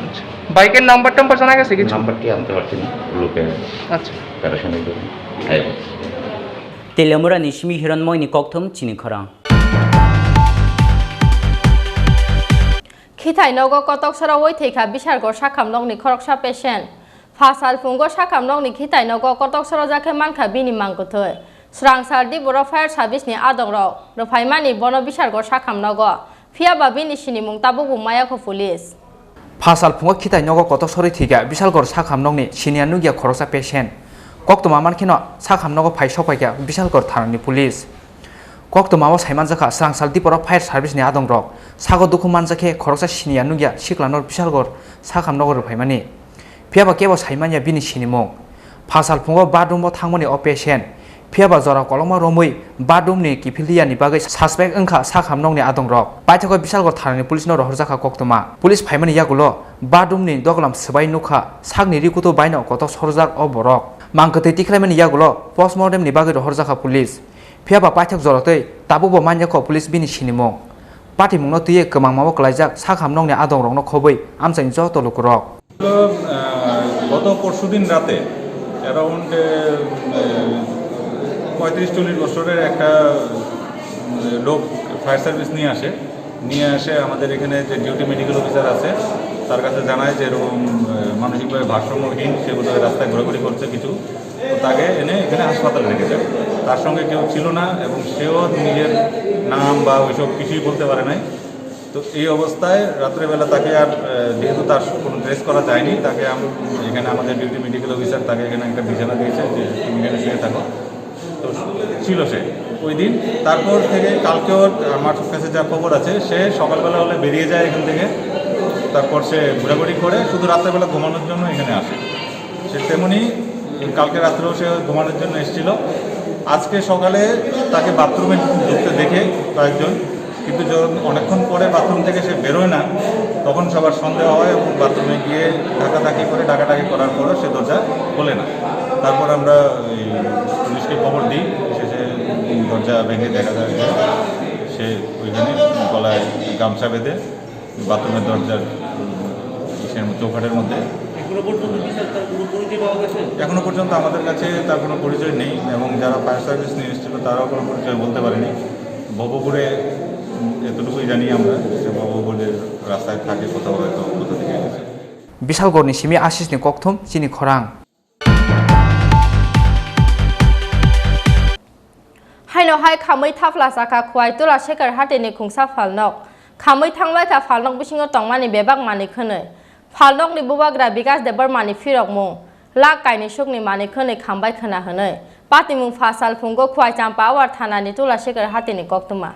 আচ্ছা। বাইকের নাম্বার টাম্বার জানা গেছে কিছু? নাম্বারটি আনতে পারছি না, লোকে আচ্ছা। Operationের জন্য। এই হচ্ছে। Teliamurani simi Hironmoini kokthum chini khorang. Khitai nogo kotok sorowi thwikha Bishalgarh sakham nokni khoroksa patient. Pha sal phungo sakham nokni khitai nogo kotok sorojak khe mankha bini mang kwthwi. Swrang sal diboro fire service ni adongrok rwphaimani bono Bishalgarh sakham nogo. Phiyaba bini sinimung tabukbo mayakho police. Pha sal phungo khitai nogo kotok sorwi thwikha Bishalgarh sakham nokni siniya nukya khoroksa patient. Koktwma mankheno sakham nogo phai sokphaikha Bishalgarh thanani police. Koktwmao saimanjakha, swrang sal diporo fire service ni adongrok sago dukhu manjakhe khoroksa siniya nukya siklano Bishalgarh sakham nogo rwphaimani. Phiyaba kebo saimanya bini sinimung. Pha sal phungo bathroom o thangmani o patient. Phiyaba jora kolokma romwi bathroom ni kiphilya ni bagwi suspect wngkha sakham nokni adongrok. Paithakgo Bishalgarh thanani police no rohorjakha koktwma. Police phaimani yagulo bathroom ni doglam swbai nukha, sakni ri kutu baino kotok sorjak o borok. Mang kwtwi tikhlaimani yagulo postmortem ni bagwi rohorjakha police. Phiyaba paithak jora twi tabukbo manyakho police bini sinimung. Patimungno twiwi kwmangmao kwlaijak sakham nokni adongrokno khobwi amchaini joto lukurok. আহ, গত পরশুদিন রাতে অ্যারাউন্ড, আহ, পঁয়ত্রিশ চল্লিশ বছরের একটা, উম, লোক fire service নিয়ে আসে। নিয়ে আসে আমাদের এখানে যে ডিউটি মেডিকেল অফিসার আছে, তার কাছে জানায় যে এরকম, আহ, মানসিকভাবে ভারসাম্যহীন, সে বোধহয় রাস্তায় ঘোরাঘুরি করছে কিছু। তো তাকে এনে এখানে হাসপাতালে রেখে যায়। তার সঙ্গে কেউ ছিল না এবং সেও নিজের নাম বা ওইসব কিছুই বলতে পারে নাই। তো এই অবস্থায় রাত্রেবেলা তাকে আর, আহ, যেহেতু তার কোনো ট্রেস করা যায়নি, তাকে আম-, এখানে আমাদের ডিউটি মেডিকেল অফিসার তাকে এখানে একটা বিছানা দিয়েছে যে, "তুমি এখানে শুয়ে থাকো।" তো ছিল সে ওই দিন। তারপর থেকে কালকেও আমার কাছে যা খবর আছে, সে সকালবেলা হলে বেরিয়ে যায় এখান থেকে, তারপর সে ঘোরাঘুরি করে, শুধু রাত্রেবেলা ঘুমানোর জন্য এখানে আসে। সে তেমনি কালকে রাত্রেও সে ঘুমানোর জন্য এসেছিল। আজকে সকালে তাকে বাথরুমে ঢুকতে দেখে কয়েকজন, কিন্তু যখন অনেকক্ষণ পরে বাথরুম থেকে সে বেরোয় না, তখন সবার সন্দেহ হয় এবং বাথরুমে গিয়ে ধাক্কাধাক্কি করে, ডাকাডাকি করার পরও সে দরজা খোলে না। তারপর আমরা এই পুলিশকে খবর দিই, এসে সে দরজা ভেঙে দেখা যায় যে সে ওইখানে গলায় গামছা বেঁধে বাথরুমের দরজার, উম, ইসের মধ্যে, চৌকাঠের মধ্যে। এখনো পর্যন্ত কি স্যার তার কোনো পরিচয় পাওয়া গেছে? এখনো পর্যন্ত আমাদের কাছে তার কোনো পরিচয় নেই এবং যারা ফায়ার সার্ভিস নিয়ে এসেছিল তারাও কোনো পরিচয় বলতে পারেনি। ভবপুরে, উম, এতটুকুই জানি আমরা যে ভবপুরের রাস্তায় থাকে, কোথাও হয়তো কোথা থেকে এসেছে। Bishalgarh ni simi Ashish ni kokthum chini khorang. Haino Hai khamwi thapla chakha Khwai Tula Shekhar Hatini khungsa phalnok. Khamwi thangbai kha phalnok bisingo tongmani bebak manwi khwnwi. Phalnokni bubagra Bikas Debbarmani phirokmung, lakh kainwi sukni manwi khwnwi khambai khwna hwnwi patimung pha sal phungo Khwai Champawar thanani Tula Shekhar Hatini koktwma.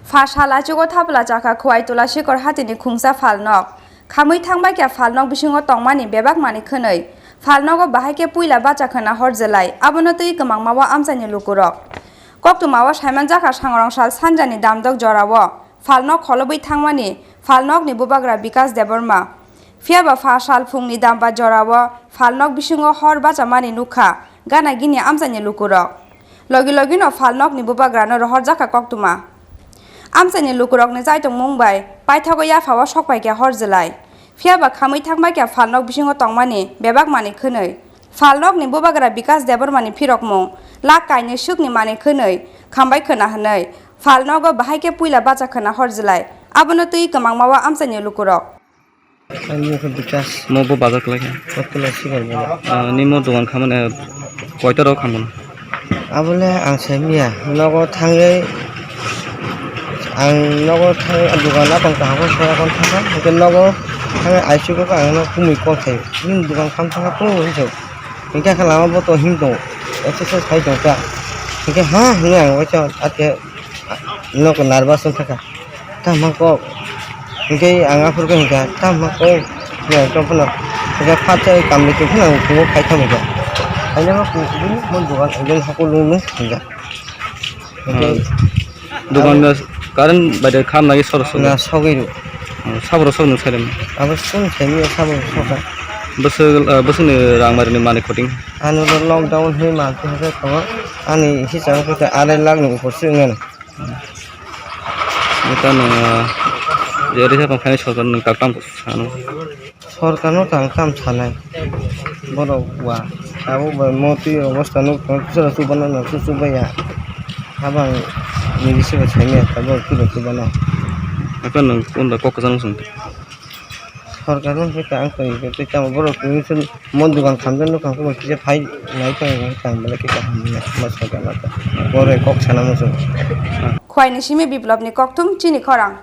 Pha sal achugo thapla chakha Khwai Tula Shekhar Hatini khungsa phalnok. Khamwi thangbai kha phalnok bisingo tongmani bebak manwi khwnwi. Phalnogo bahai khe puila bacha khwna hor jelai, abono twi kwmangma o amchaini lukurok. Koktwma o saimanjakha Sangrong sal sanjani damdok jorao phalnok kholobwi thangmani phalnokni bubagra Bikas Debbarma. Phiyaba pha sal phungni damba jorao phalnok bisingo hor bachamani nukha gana gini amchaini lukurok. Logi logino phalnokni bubagrano rohorjakha koktwma. Amchaini lukurokni chaitongmung bai paithago yaphao sokpaikha hor jelai. Phiyaba khamwi thangbaikha phalnok bisingo tongmani bebak manwi khwnwi. Phalnokni bubagra Bikas Debbarmani phirokmung, lakh kainwi sukni manwi khwnwi khambai khwna hwnwi. Phalnogo bahai khe puila bacha khwna hor jelai. Abono twi kwmangma o amchaini lukurok. Ani mokhe Bikas. Mo bo bazar kwlai kha. Kotula sibar bazar. Ah, ni mo dogan khamani, eh, koita rok khamani? Abole ang sai miya. Nogo thangwi, ang nogo thangwi, ah, dogan apang kaham khe sora kon thangkha. Hwnkhe nogo thangwi aisuk kha ang no kumui call khai. Nini dogan kham thangkha, kumui hinso. Hwnkhe khe lama bo to him tongo. Exercise khai tongkha. Hwnkhe ha hwnwi ang waisa athe Nok nervous wng kha kha. Tamo kok. Hingke ang aphuru khe hingka, tamo kok. Ya, tong phano. Hingke phat chai kamle tong phano ang kungo khai thang hingka. Haino ma kung kubuni mon dogan, ang hakul nung nung hingka. Hingke Ah, dogan abo na current bai de kham nai sor sor. Na sogwi ru. Ah, sabro sor nung sai. Abo sung sai ni sabro sor kha. Bwswk, ah, bwswk ni rang mari ni mani khoting. Ano lockdown hoi ma khe tongo. Ani hisab khe arai lakh ni upor se wngmano. Neta nwng, ah, je risa tong khaini sorkar nwng tak tam sano. Sorkar no tang tam sanai. Borok wa. Abo bai mo twi obostha nuk tong, kisa chubana no su chubaya. Abang ni bisi bo sainya, abo kilo chubana. Akan nwng kunda kok kwchang sung. Sorkar no khe tang tong, tei tamo borok twi Mon dogan khamjak nukha, kisa phai nai tong, tang belai khe kaham, ma sorkar ma ta. Borok kok sana muchung. Khwai ni simi Biplop ni kokthum chini khorang.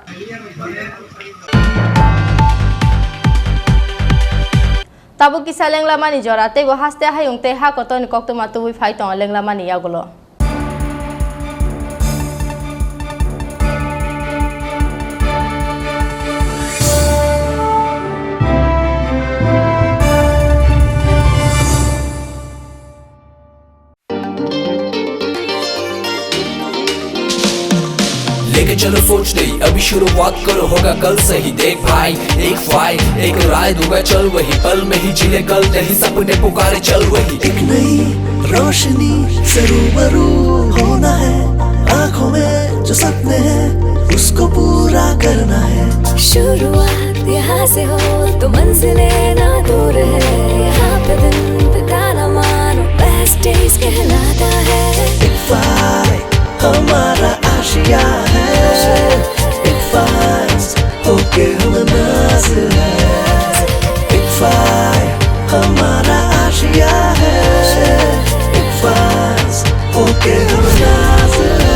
Tabuk kisa lenglamani jora, teibo haste hayung tei ha kotorni koktwma tubui phai tongo lenglamani yagulo. लेके चलो सोच नहीं, अभी शुरुआत करो, होगा कल सही। देख भाई, एक फाइल, एक राय दूंगा, चल वही पल में ही जी ले कल, नहीं सपने पुकारे, चल वही। एक नई रोशनी से रूबरू होना है, आंखों में जो सपने हैं, उसको पूरा करना है। शुरुआत यहाँ से हो, तो मंजिलें ना दूर है। यहाँ पे दिन बिताना मानो best days कहलाता है। एक फाइल हमारा आशिया है, एक फाइज होके हम नाज है। एक फाइज हमारा आशिया है, एक फाइज होके हम नाज है।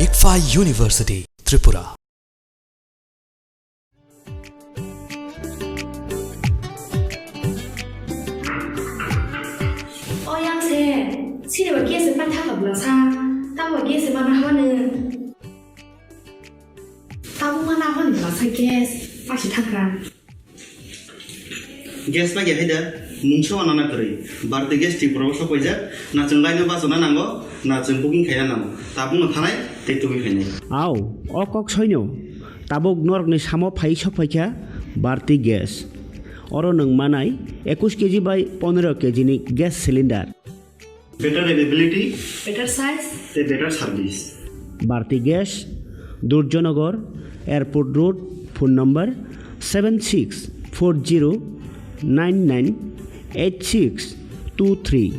Ikfa University, Tripura. O yang se, sini ba gas se paitha ka bwlasa, tamo gas se mana haba nung. Tamo mana haba nung bwlasa gas, pasi thakra. Gas paikha hai da, mungsa o nana kwrwi. Bharti Gas Tripura o sok paijak, na chwng line o bachana nango, na chwng booking khaina nango. Tabukno thanai tei tubui phainai. Au, o kok soino. Tabuk norokni samo phai sok phaikha Bharti Gas. Oro nwng manai ekush keji bai pondro keji ni gas cylinder. Better availability, better size, tei better service. Bharti Gas, Durjanagar, Airport Road, phone number seven six four zero nine nine eight six two three.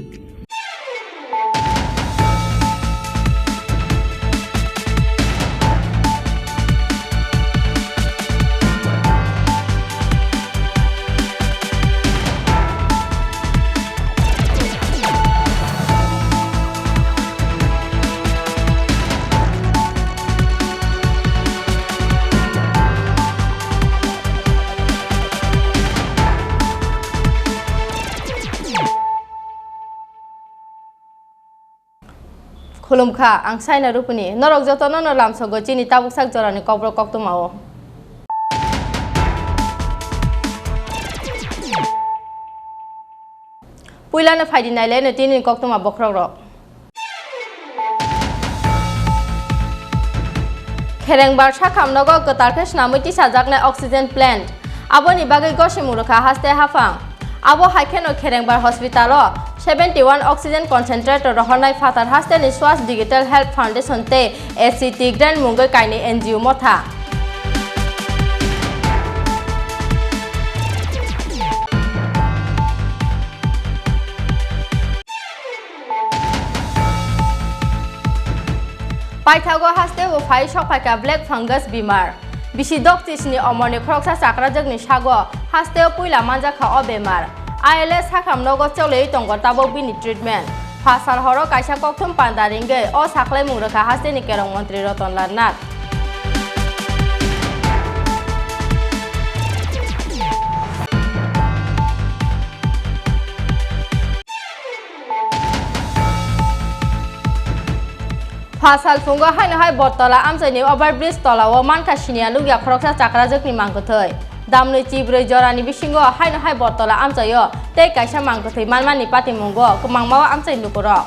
Khulumkha, ang Saina Rupini. Norok jotono no lamsogo chini tabuk sak jorani kokborok koktwmao. Puilano phaidi nailai no tini koktwma bokhorok rok. Kherengbar sakham nogo kwtal khe swnamwi tisajaknai oxygen plant. Aboni bagwi gosimung rwkha haste haphang. Abo hai kheno Kherengbar hospital o seventy one oxygen concentrator rohornai phatar haste ni Swasth Digital Health Foundation tei A C T Grant mungwi kainwi N G O motha. Paithago haste o phai sok phaikha black fungus bimar. Bisi doktisni omorni khoroksa chakrajwkni sago haste o puila manjakha o bemar. I L S sakham nogo choliwi tongo tabok bini treatment. Phasal horo kaisa kokthum panda ringwi o saklaimung rwkha hasteni kerong montri Roton Lal Nath. Phasal phungo haino hai Bottola amchaini overbridge tolao mankha siniya nukya khoroksa chakrajwkni mangkwthwi. Damnwi chibrwi jorani bisingo haino hai Bottola amchaio tei kaisa mangkwthwi manmani patimungo kwmangmao amchai lukurok.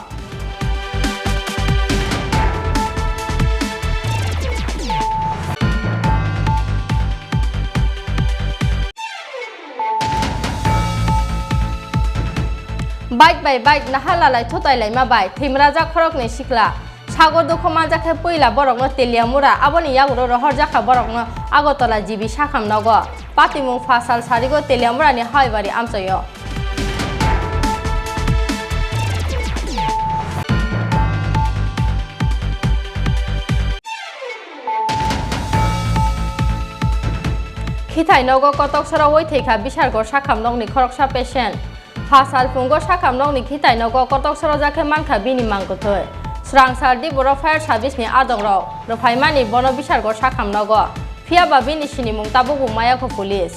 Bike bai bike naha lalai thutai laima bai thwimrajak khoroknwi sikla. Sagor dukhu manjak khe puila borokno Teliamura, aboni yagulo rohorjakha borokno Agartala G B sakham nogo. Patimung phasal sarigo Teliamurani Haibari amchaio. Khithai nogo kotok soro oi thwikha Bisargor sakham nokni khoroksa patient. Phasal phungo sakham nokni khithai nogo kotok sorojak khe mankha bini mangkwthwi. Swrang sal di borok fire service ni adongrok rwphaimani bono Bisargor sakham nogo. Phiyaba bini sinimung tabukbo mayakho police.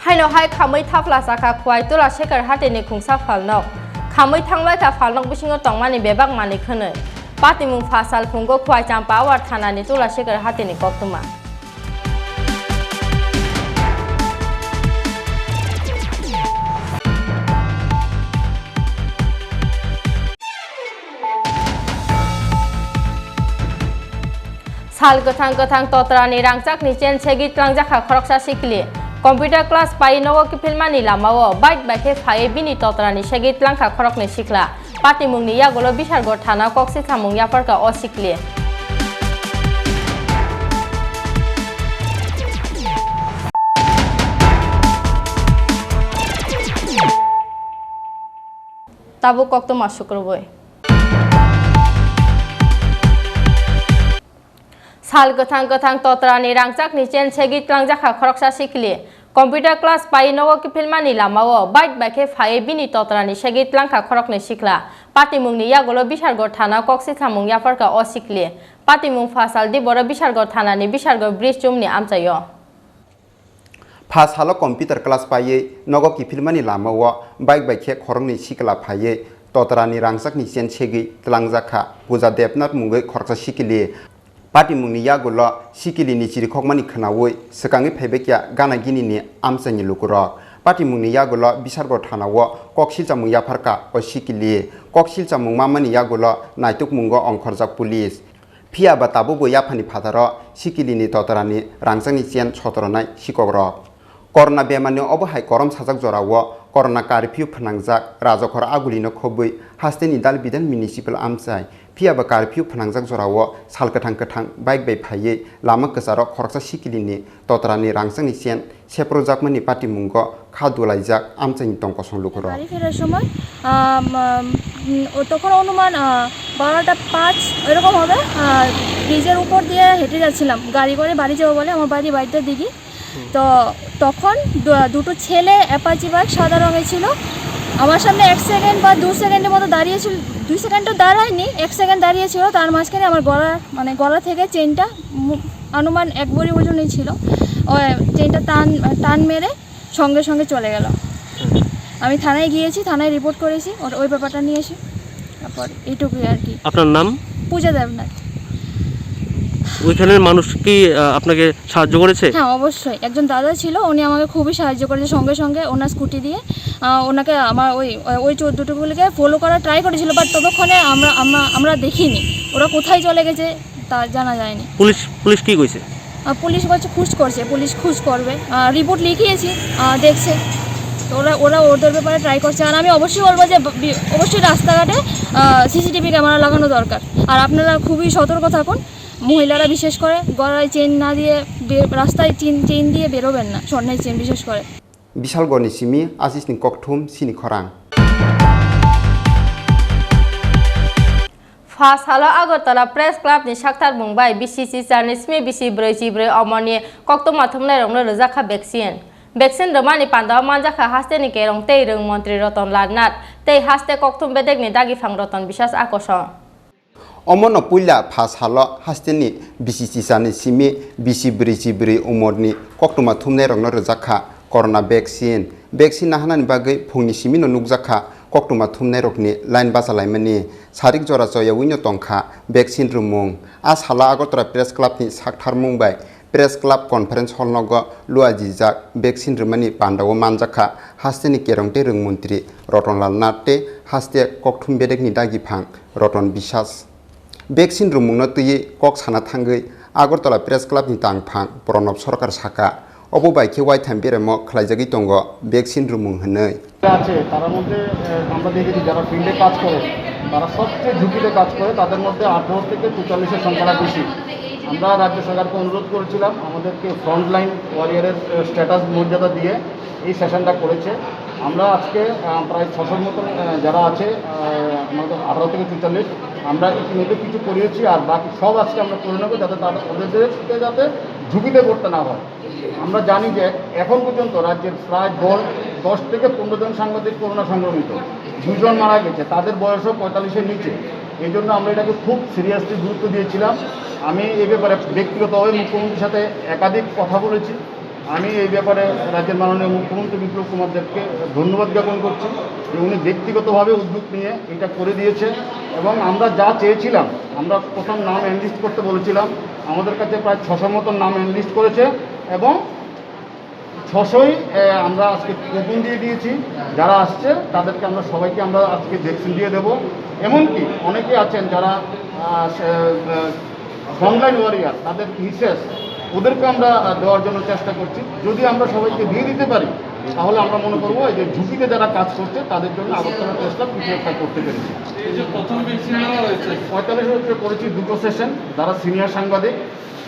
Haino hai khamwi thapla chakha Khwai Tula Sekar Hatini khungsa phalnok. Khamwi thangbaikha phalnok bisingo tongmani bebak manwi khwnwi. Patimung phasal phungo Khwai Champawar thanani Tula Sekar Hatini koktwma. Sal kwthang kwthang totrani rangchakni chen segwi tlangjakha khoroksa sikli. Computer class pai nogo kiphilmani lamao bike bai khe phaiwi bini totrani segwi tlangkha khoroknwi sikla. Patimungni yagulo Bisargor thana kok sithamung yapharkha o sikli. Tabuk koktwma sukrubwi. Sal kwthang kwthang totrani rangchakni chen segwi tlangjakha khoroksa sikli. Computer class pai nogo kiphilmani lamao bike bai khe phaiwi bini totrani segwi tlangkha khoroknwi sikla. Patimungni yagulo Bisargor thana kok sithamung yapharkha o sikli. Patimung phasal di boro Bisargor thanani Bisargor bridge chumni amchaio. Pha salo computer class paiwi nogo kiphilmani lamao bike bai khe khoroknwi sikla phaiwi totrani rangchakni chen segwi tlangjakha Puja Debnath mungwi khoroksa sikili. Patimungni yagulo sikilini chirikhokmani khwnawi swkangwi phaibaikha gana ginini amchaini lukurok. Patimungni yagulo Bisargor thanao kok silchamung yapharkha o sikili. Kok silchamung mamani yagulo naitukmungo ongkhorjak police. Phiya ba tabukbo yaphani phataro sikilini totrani rangchakni chen sotoronai sikokrok. Corona bemarni obo hai korom sajak jorao corona curfew phnangjak, rajakhor agulino khobwi hasteni Dalbidal municipal amchai. Phiya ba curfew phnangjak jorao sal kwthang kwthang bike bai phaiwi lama kwcharo khoroksa sikilini totrani rangchakni chen seprojakmani patimungo kha dulaijak amchaini tong kosong lukurok. বাড়ি ফেরার সময়, আম, আম, উম, ও তখন অনুমান, আহ, বারোটা পাঁচ এরকম হবে। আহ, ব্রিজের উপর দিয়ে হেঁটে যাচ্ছিলাম, গাড়ি করে বাড়ি যাবো বলে আমার বাড়ি বাড়িতে দিঘি। তো তখন দু- দুটো ছেলে অ্যাপাচি বাইক সাদা রঙের ছিল, আমার সামনে এক সেকেন্ড বা দু সেকেন্ডের মতো দাঁড়িয়েছিল। দুই সেকেন্ড তো দাঁড়ায়নি, এক সেকেন্ড দাঁড়িয়েছিল। তার মাঝখানে আমার গলা, মানে, গলা থেকে চেইনটা মু- অনুমান এক ভরি ওজনই ছিল। ওই চেইনটা টান টান মেরে সঙ্গে সঙ্গে চলে গেল। আমি থানায় গিয়েছি, থানায় রিপোর্ট করেছি, ওটা, ওই ব্যাপারটা নিয়ে এসে। তারপর এইটুকুই আর কি। আপনার নাম? পূজা দেবনাথ। ওইখানের মানুষ কি, আহ, আপনাকে সাহায্য করেছে? হ্যাঁ, অবশ্যই। একজন দাদা ছিল, উনি আমাকে খুবই সাহায্য করেছে। সঙ্গে সঙ্গে ওনার স্কুটি দিয়ে, আহ, ওনাকে আমার ওই, ওই চোদ্দোটুকুলিকে ফলো করার ট্রাই করেছিল, বাট ততক্ষণে আমরা, আমরা, আমরা দেখিনি ওরা কোথায় চলে গেছে, তা জানা যায়নি। পুলিশ, পুলিশ কি কইছে? আহ, পুলিশ বলছে খুঁজ করছে, পুলিশ খুঁজ করবে, রিপোর্ট লিখিয়েছি, আহ, দেখছে। তো ওরা, ওরা ওদের ব্যাপারে ট্রাই করছে। আর আমি অবশ্যই বলবো যে বি- অবশ্যই রাস্তাঘাটে সিসিটিভি ক্যামেরা লাগানো দরকার। আর আপনারা খুবই সতর্ক থাকুন, মহিলারা বিশেষ করে গলায় চেইন না দিয়ে বে- রাস্তায় চেইন চেইন দিয়ে বেরোবেন না, স্বর্ণের চেইন বিশেষ করে। Bisalgorni simi Asisni kokthum sini khorang. Pha salo Agartala Press Club ni sakthar mung bai bisi chichar ni simi bisi brwi chibrwi omorni koktwma thumnairokno rwjakha vaccine. Vaccine rwmani pandao manjakha hasteni kerong tei rwng montri Roton Lal Nath tei haste kokthum bedekni dagiphang Roton Biswas Akosong. Omono puila pha salo hasteni bisi chichani simi bisi brwi chibrwi umorni koktwma thumnairokno rwjakha corona vaccine. Vaccine nahanani bagwi phungni simino nukjakha koktwma thumnairokni line bachalaimani. Sarik jora choyawino tongkha vaccine rwmung. A salo Agartala Press Clubni saktharmung bai Press Club Conference Hall nogo luajijak vaccine rwmani pandao manjakha hasteni kerong tei rwng montri Roton Lal Nath tei haste kokthum bedekni dagiphang Roton Biswas. Vaccine rwmungno twiwi kok sana thangwi Agartala Press Clubni tangphang Pranab Sarkar saka, obo bai khe waitham beremo khlaijagwi tongo vaccine rwmung hwnwi. আছে, তার মধ্যে, আহ, আমরা দেখেছি যারা ফিল্ডে কাজ করে, তারা সবচেয়ে ঝুঁকিতে কাজ করে, তাদের মধ্যে আঠারো থেকে চুয়াল্লিশের সংখ্যাটা বেশি। আমরা রাজ্য সরকারকে অনুরোধ করেছিলাম আমাদেরকে ফ্রন্টলাইন ওয়ারিয়রের, আহ, স্ট্যাটাস মর্যাদা দিয়ে এই সেশনটা করেছে। আমরা আজকে, আহ, প্রায় ছশোর মতন, আহ, যারা আছে, আহ, আমাদের আঠারো থেকে চুয়াল্লিশ, আমরা ইতিমধ্যে কিছু করিয়েছি, আর বাকি সব আজকে আমরা করে নেবো, যাতে তাদের, ওদের যাতে ঝুঁকিতে পড়তে না হয়। আমরা জানি যে এখন পর্যন্ত রাজ্যের প্রায় দশ, দশ থেকে পনেরো জন সাংবাদিক করোনা সংক্রমিত, দুজন মারা গেছে, তাদের বয়সও পঁয়তাল্লিশের নিচে। এই জন্য আমরা এটাকে খুব সিরিয়াসলি গুরুত্ব দিয়েছিলাম। আমি এই ব্যাপারে ব্যক্তিগতভাবে মুখ্যমন্ত্রীর সাথে একাধিক কথা বলেছি। আমি এই ব্যাপারে রাজ্যের মাননীয় মুখ্যমন্ত্রী বিপ্লব কুমার দেবকে ধন্যবাদ জ্ঞাপন করছি যে উনি ব্যক্তিগতভাবে উদ্যোগ নিয়ে এটা করে দিয়েছে। এবং আমরা যা চেয়েছিলাম, আমরা প্রথম নাম এনলিস্ট করতে বলেছিলাম, আমাদের কাছে প্রায় ছশোর মতন নাম এনলিস্ট করেছে এবং ছশোই, এ, আমরা আজকে কুপন দিয়ে দিয়েছি। যারা আসছে তাদেরকে আমরা সবাইকে আমরা আজকে ভ্যাকসিন দিয়ে দেবো। এমনকি অনেকে আছেন যারা, আহ, সে, আহ, ফ্রন্টলাইন ওয়ারিয়ার, তাদের মিসেস, ওদেরকে আমরা, আহ, দেওয়ার জন্য চেষ্টা করছি। যদি আমরা সবাইকে দিয়ে দিতে পারি, তাহলে আমরা মনে করবো এই যে ঝুঁকিতে যারা কাজ করছে তাদের জন্য আগরতলা প্রেস ক্লাব কিছু একটা করতে পেরেছি। এই যে প্রথম ভ্যাকসিন নেওয়া হয়েছে, পঁয়তাল্লিশের উপরে করেছি দুটো সেশন, যারা সিনিয়র সাংবাদিক,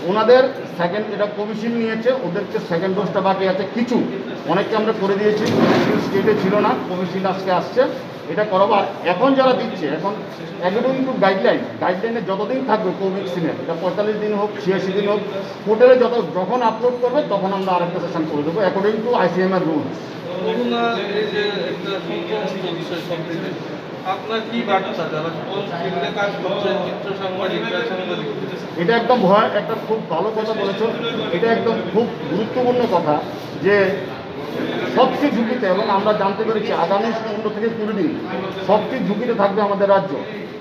ওনাদের সেকেন্ড, এটা কোভিশিল্ড নিয়েছে, ওদেরকে সেকেন্ড ডোজটা বাকি আছে কিছু, অনেককে আমরা করে দিয়েছি। কোভিশিল্ড স্টেটে ছিল না, কোভিশিল্ড আজকে আসছে, এটা করাবো। আর এখন যারা দিচ্ছে, এখন অ্যাকর্ডিং টু গাইডলাইন, গাইডলাইনে যতদিন থাকবে কোভ্যাক্সিনের, এটা পঁয়তাল্লিশ দিন হোক, ছিয়াশি দিন হোক, পোর্টালে যত, যখন আপলোড করবে তখন আমরা আরেকটা সেশন করে দেবো according to ICMR rules. Corona এই যে একটা সংক্রমণ বিষয় সব দিকে, আপনার কি বার্তা যারা ফিল্ডে কাজ করছেন, চিত্র সাংবাদিকরা, সাংবাদিক? এটা একদম ভয়, একটা খুব ভালো কথা বলেছো, এটা একদম খুব গুরুত্বপূর্ণ কথা যে সবচেয়ে ঝুঁকিতে, এবং আমরা জানতে পেরেছি আগামী পনেরো থেকে কুড়ি দিন সবচেয়ে ঝুঁকিতে থাকবে আমাদের রাজ্য।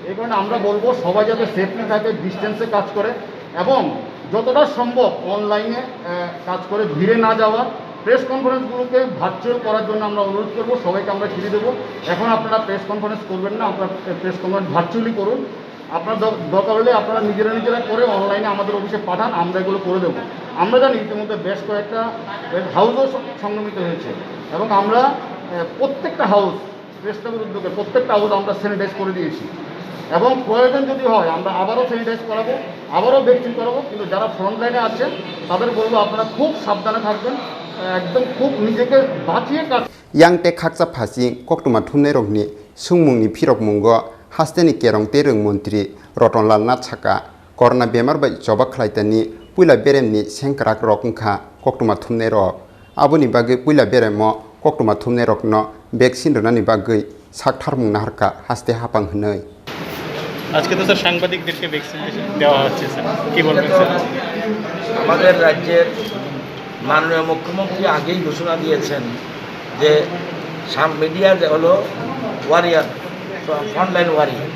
এই কারণে আমরা বলবো সবাই যাতে সেফলি থাকে, ডিস্টেন্সে কাজ করে এবং যতটা সম্ভব অনলাইনে, আহ, কাজ করে ভিড়ে না যাওয়া। প্রেস কনফারেন্সগুলোকে ভার্চুয়াল করার জন্য আমরা অনুরোধ করবো, সবাইকে আমরা ফিরে দেবো। এখন আপনারা প্রেস কনফারেন্স করবেন না, আপনারা প্রেস কনফারেন্স ভার্চুয়ালি করুন। আপনার দ-, দরকার হলে আপনারা নিজেরা নিজেরা করে অনলাইনে আমাদের অফিসে পাঠান, আমরা এগুলো করে দেবো। আমরা জানি ইতিমধ্যে বেশ কয়েকটা হাউসও স-, সংক্রমিত হয়েছে এবং আমরা, আহ, প্রত্যেকটা হাউস, প্রেস ক্লাবের উদ্যোগে প্রত্যেকটা হাউস আমরা স্যানিটাইজ করে দিয়েছি এবং প্রয়োজন যদি হয় আমরা আবারও স্যানিটাইজ করাবো, আবারও ভ্যাকসিন করাবো। কিন্তু যারা ফ্রন্ট লাইনে আছেন তাদের বলবো আপনারা খুব সাবধানে থাকবেন, একদম খুব নিজেকে বাঁচিয়ে কাজ Yang tei khakcha phasing koktwma thumnairokni swngmungni phirokmungo hasteni kerong tei rwng montri Rotonlal Nath saka, corona bemar bai choba khlaitani puila beremni sengkrakrok wngkha. koktwma thumnairok. Aboni bagwi puila beraimo koktwma thumnairokno vaccine rwnani bagwi saktharmung naharkha haste haphang hwnwi. আজকে তো স্যার সাংবাদিকদেরকে ভ্যাকসিন দেওয়া হচ্ছে, স্যার, কি বলবেন, স্যার? আমাদের রাজ্যের মাননীয় মুখ্যমন্ত্রী আগেই ঘোষণা দিয়েছেন যে সাম-, মিডিয়া যে হলো ওয়ারিয়ার, ফ্রন্টলাইন ওয়ারিয়ার,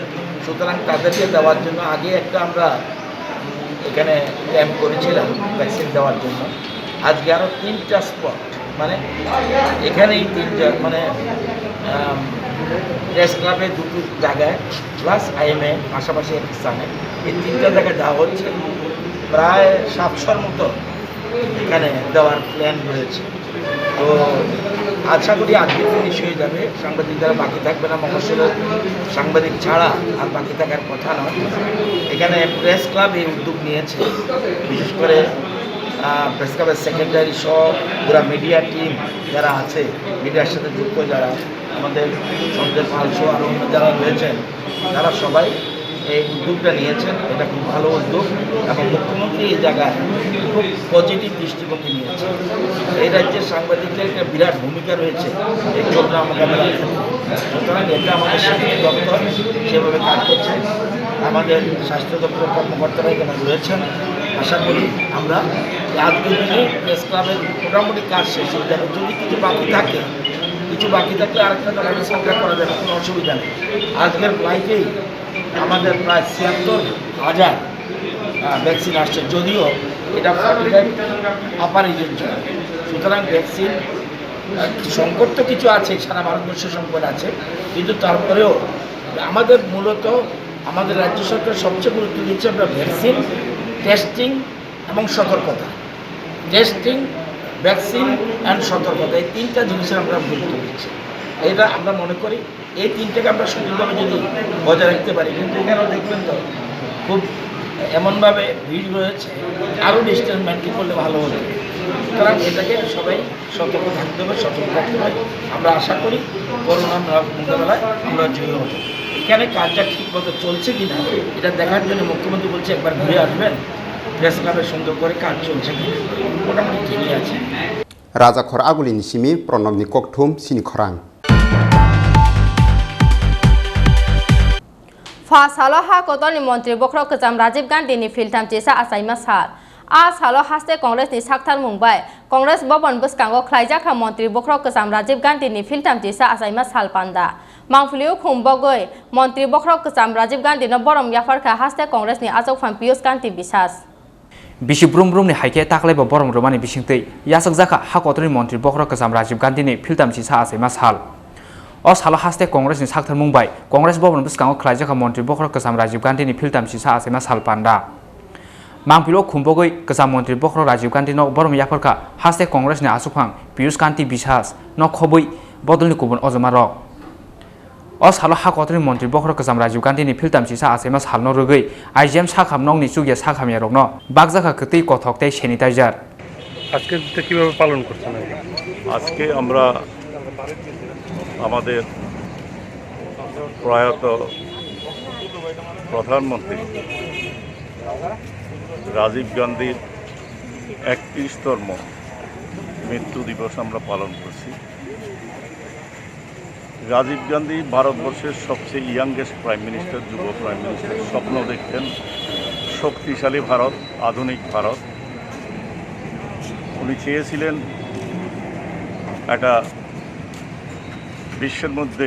সুতরাং তাদেরকে দেওয়ার জন্য আগে একটা আমরা, উম, এখানে ক্যাম্প করেছিলাম ভ্যাকসিন দেওয়ার জন্য। আজকে আরও তিনটা স্পট, মানে এখানেই তিনটা, মানে, আম, প্রেস ক্লাবে দুটো জায়গায়, প্লাস আইএমএ পাশাপাশি এক স্থানে, এই তিনটা জায়গায় দেওয়া হচ্ছে। প্রায় সাতশোর মতো এখানে দেওয়ার প্ল্যান রয়েছে। তো আশা করি আজকে ফিনিশ হয়ে যাবে। সাংবাদিক যারা বাকি থাকবে না, মফস্বলের সাংবাদিক ছাড়া আর বাকি থাকার কথা নয়। এখানে প্রেস ক্লাব এই উদ্যোগ নিয়েছে, বিশেষ করে, আহ, প্রেস ক্লাবের সেক্রেটারি সহ পুরা মিডিয়া টিম যারা আছে, মিডিয়ার সাথে যুক্ত যারা, আমাদের সঞ্জয় পাল সহ আরও অন্য যারা রয়েছেন, তারা সবাই এই উদ্যোগটা নিয়েছেন। এটা খুব ভালো উদ্যোগ এবং মুখ্যমন্ত্রী এই জায়গায় খুব পজিটিভ দৃষ্টিভঙ্গি নিয়েছেন। এই রাজ্যের সাংবাদিকদের একটা বিরাট ভূমিকা রয়েছে এই করোনা মোকাবেলার ক্ষেত্রে। সুতরাং এটা আমাদের স্বাস্থ্য দপ্তর সেভাবে কাজ করছে, আমাদের স্বাস্থ্য দপ্তরের কর্মকর্তারা এখানে রয়েছেন। আশা করি আমরা আজকের দিনে প্রেস ক্লাবের মোটামুটি কাজ শেষ হয়ে যাবে। যদি কিছু বাকি থাকে, কিছু বাকি থাকলে আরেকটা দোকানে সংখ্যা করা যাবে, কোনো অসুবিধা নেই। আজকের ফ্লাইটেই আমাদের প্রায় ছিয়াত্তর হাজার, আহ, ভ্যাকসিন আসছে, যদিও এটা ফর্টি ফাইভ আপার এজের জন্য। সুতরাং ভ্যাকসিন, আহ, সংকট তো কিছু আছে, সারা ভারতবর্ষে সংকট আছে, কিন্তু তারপরেও আমাদের মূলত আমাদের রাজ্য সরকার সবচেয়ে গুরুত্ব দিচ্ছে আমরা ভ্যাকসিন, টেস্টিং এবং সতর্কতা। টেস্টিং, ভ্যাকসিন অ্যান্ড সতর্কতা, এই তিনটা জিনিসের আমরা গুরুত্ব দিচ্ছি। এটা আমরা মনে করি এই তিনটাকে আমরা সঠিকভাবে যদি বজায় রাখতে পারি, কিন্তু এখানেও দেখবেন তো খুব এমনভাবে ভিড় রয়েছে, আরও ডিস্টেন্স মেনটেন করলে ভালো হতো। সুতরাং এটাকে সবাই সতর্ক থাকতে হবে, সচেতন থাকতে হবে। আমরা আশা করি করোনা মোকাবেলায় আমরা জয়ী হব। এখানে কাজটা ঠিক মতো চলছে কি না, এটা দেখার জন্য মুখ্যমন্ত্রী বলছে একবার ঘুরে আসবেন, প্রেস ক্লাবে সুন্দর করে কাজ চলছে কি না। মোটামুটি ঠিকই আছে। Rajakhor Agulini simi Pranobni kokthum sini khorang. Pha salo ha kotorni montri bokhorok kwcham Rajiv Gandhi ni philtham chisa achaima sal. A salo haste Congress ni saktharmung bai Congress Bhavan bwskango khlaijak kha montri bokhorok kwcham Rajiv Gandhi ni philtham chisa achaima sal panda. Mangpili ukhum bogwi montri bokhorok kwcham Rajiv Gandhi no borom yaphar kha haste Congress ni achukphang Piyush Kanti Biswas. Bisi brum brumni hai khe taklaibo borom rwmani bisingtwi yachakjakha ha kotorni montri bokhorok kwcham Rajiv Gandhini philtam chisa achaima sal. O salo haste Congressni saktharmung bai Congress Bhavan bwskango khlaijakha montri bokhorok kwcham Rajiv Gandhini philtam chisa achaima sal panda. Mangpilo khumbogwi kwcham montri bokhorok Rajiv Gandhino borom yapharkha haste Congressni achukphang Piyush Kanti Biswas no khobwi bodolni kubun ojomarok. O salo ha kotorni montri bokhorok kwcham Rajiv Gandhini philtam chisa achaima salno rwgwi I G M sakham nokni chukya sakhamyarokno bakjakha kwtwi kothok tei sanitizer. আজকে দিনটা কিভাবে পালন করছেন আপনি? আজকে আমরা আমাদের প্রয়াত প্রধানমন্ত্রী রাজীব গান্ধীর একত্রিশতম মৃত্যু দিবস আমরা পালন করছি। রাজীব গান্ধী ভারতবর্ষের সবচেয়ে ইয়াংগেস্ট প্রাইম মিনিস্টার, যুব প্রাইম মিনিস্টার। স্বপ্ন দেখতেন শক্তিশালী ভারত, আধুনিক ভারত। উনি চেয়েছিলেন একটা বিশ্বের মধ্যে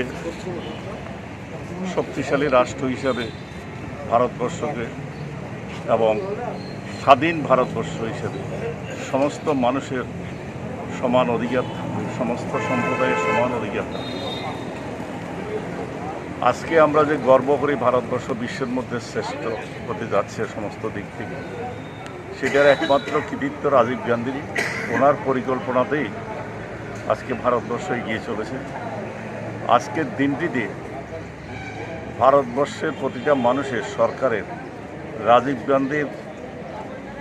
শক্তিশালী রাষ্ট্র হিসাবে ভারতবর্ষকে এবং স্বাধীন ভারতবর্ষ হিসেবে সমস্ত মানুষের সমান অধিকার থাকবে, সমস্ত সম্প্রদায়ের সমান অধিকার থাকবে। আজকে আমরা যে গর্ব করি ভারতবর্ষ বিশ্বের মধ্যে শ্রেষ্ঠ হতে যাচ্ছে সমস্ত দিক থেকে, সেটার একমাত্র কৃতিত্ব রাজীব গান্ধীরই। ওনার পরিকল্পনাতেই আজকে ভারতবর্ষ এগিয়ে চলেছে। আজকের দিনটিতে ভারতবর্ষের প্রতিটা মানুষের, সরকারের রাজীব গান্ধীর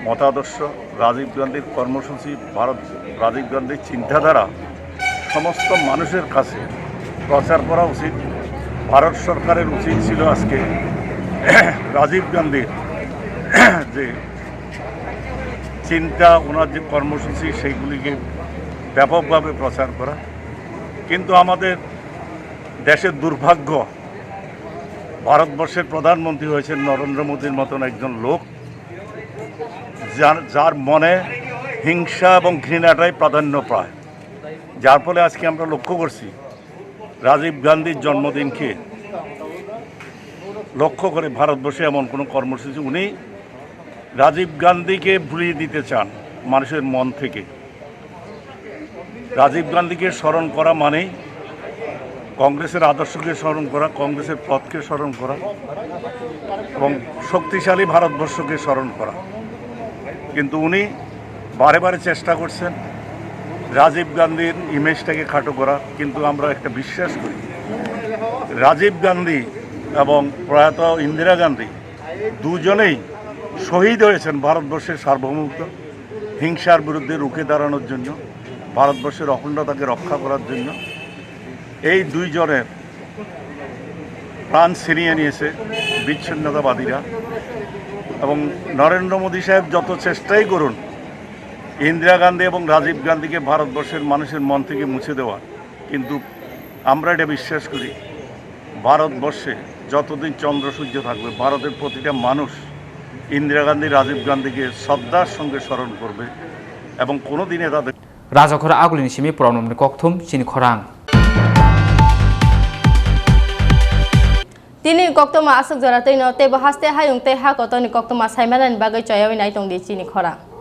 মতাদর্শ, রাজীব গান্ধীর কর্মসূচি, ভারত, রাজীব গান্ধীর চিন্তাধারা সমস্ত মানুষের কাছে প্রচার করা উচিত। ভারত সরকারের উচিত ছিল আজকে রাজীব গান্ধীর যে চিন্তা, ওনার যে কর্মসূচি, সেইগুলিকে ব্যাপকভাবে প্রচার করা। কিন্তু আমাদের দেশের দুর্ভাগ্য, ভারতবর্ষের প্রধানমন্ত্রী হয়েছেন নরেন্দ্র মোদীর মতন একজন লোক, যার, যার মনে হিংসা এবং ঘৃণাটাই প্রাধান্য পায়, যার ফলে আজকে আমরা লক্ষ্য করছি রাজীব গান্ধীর জন্মদিনকে লক্ষ্য করে ভারতবর্ষে এমন কোনো কর্মসূচি, উনি রাজীব গান্ধীকে ভুলিয়ে দিতে চান মানুষের মন থেকে। রাজীব গান্ধীকে স্মরণ করা মানেই কংগ্রেসের আদর্শকে স্মরণ করা, কংগ্রেসের পথকে স্মরণ করা এবং শক্তিশালী ভারতবর্ষকে স্মরণ করা। কিন্তু উনি বারে বারে চেষ্টা করছেন রাজীব গান্ধীর ইমেজটাকে খাটো করা, কিন্তু আমরা একটা বিশ্বাস করি রাজীব গান্ধী এবং প্রয়াত ইন্দিরা গান্ধী দুজনেই শহীদ হয়েছেন ভারতবর্ষের সার্বভৌমত্ব, হিংসার বিরুদ্ধে রুখে দাঁড়ানোর জন্য, ভারতবর্ষের অখণ্ডতাকে রক্ষা করার জন্য। এই দুইজনের প্রাণ ছিনিয়ে নিয়েছে বিচ্ছিন্নতাবাদীরা। এবং নরেন্দ্র মোদী সাহেব যত চেষ্টাই করুন ইন্দিরা গান্ধী এবং রাজীব গান্ধীকে ভারতবর্ষের মানুষের মন থেকে মুছে দেওয়ার, কিন্তু আমরা এটা বিশ্বাস করি ভারতবর্ষে যতদিন চন্দ্র সূর্য থাকবে, ভারতের প্রতিটা মানুষ ইন্দিরা গান্ধী, রাজীব গান্ধীকে শ্রদ্ধার সঙ্গে স্মরণ করবে এবং কোনোদিনে তাদের Rajakhor agulini simi pronomni kokthum chini khorang. Tini koktoma aswk jora twino teibo haste hayung tei ha kotorni koktoma saimanani bagwi choyawi nai tongdi chini khorang.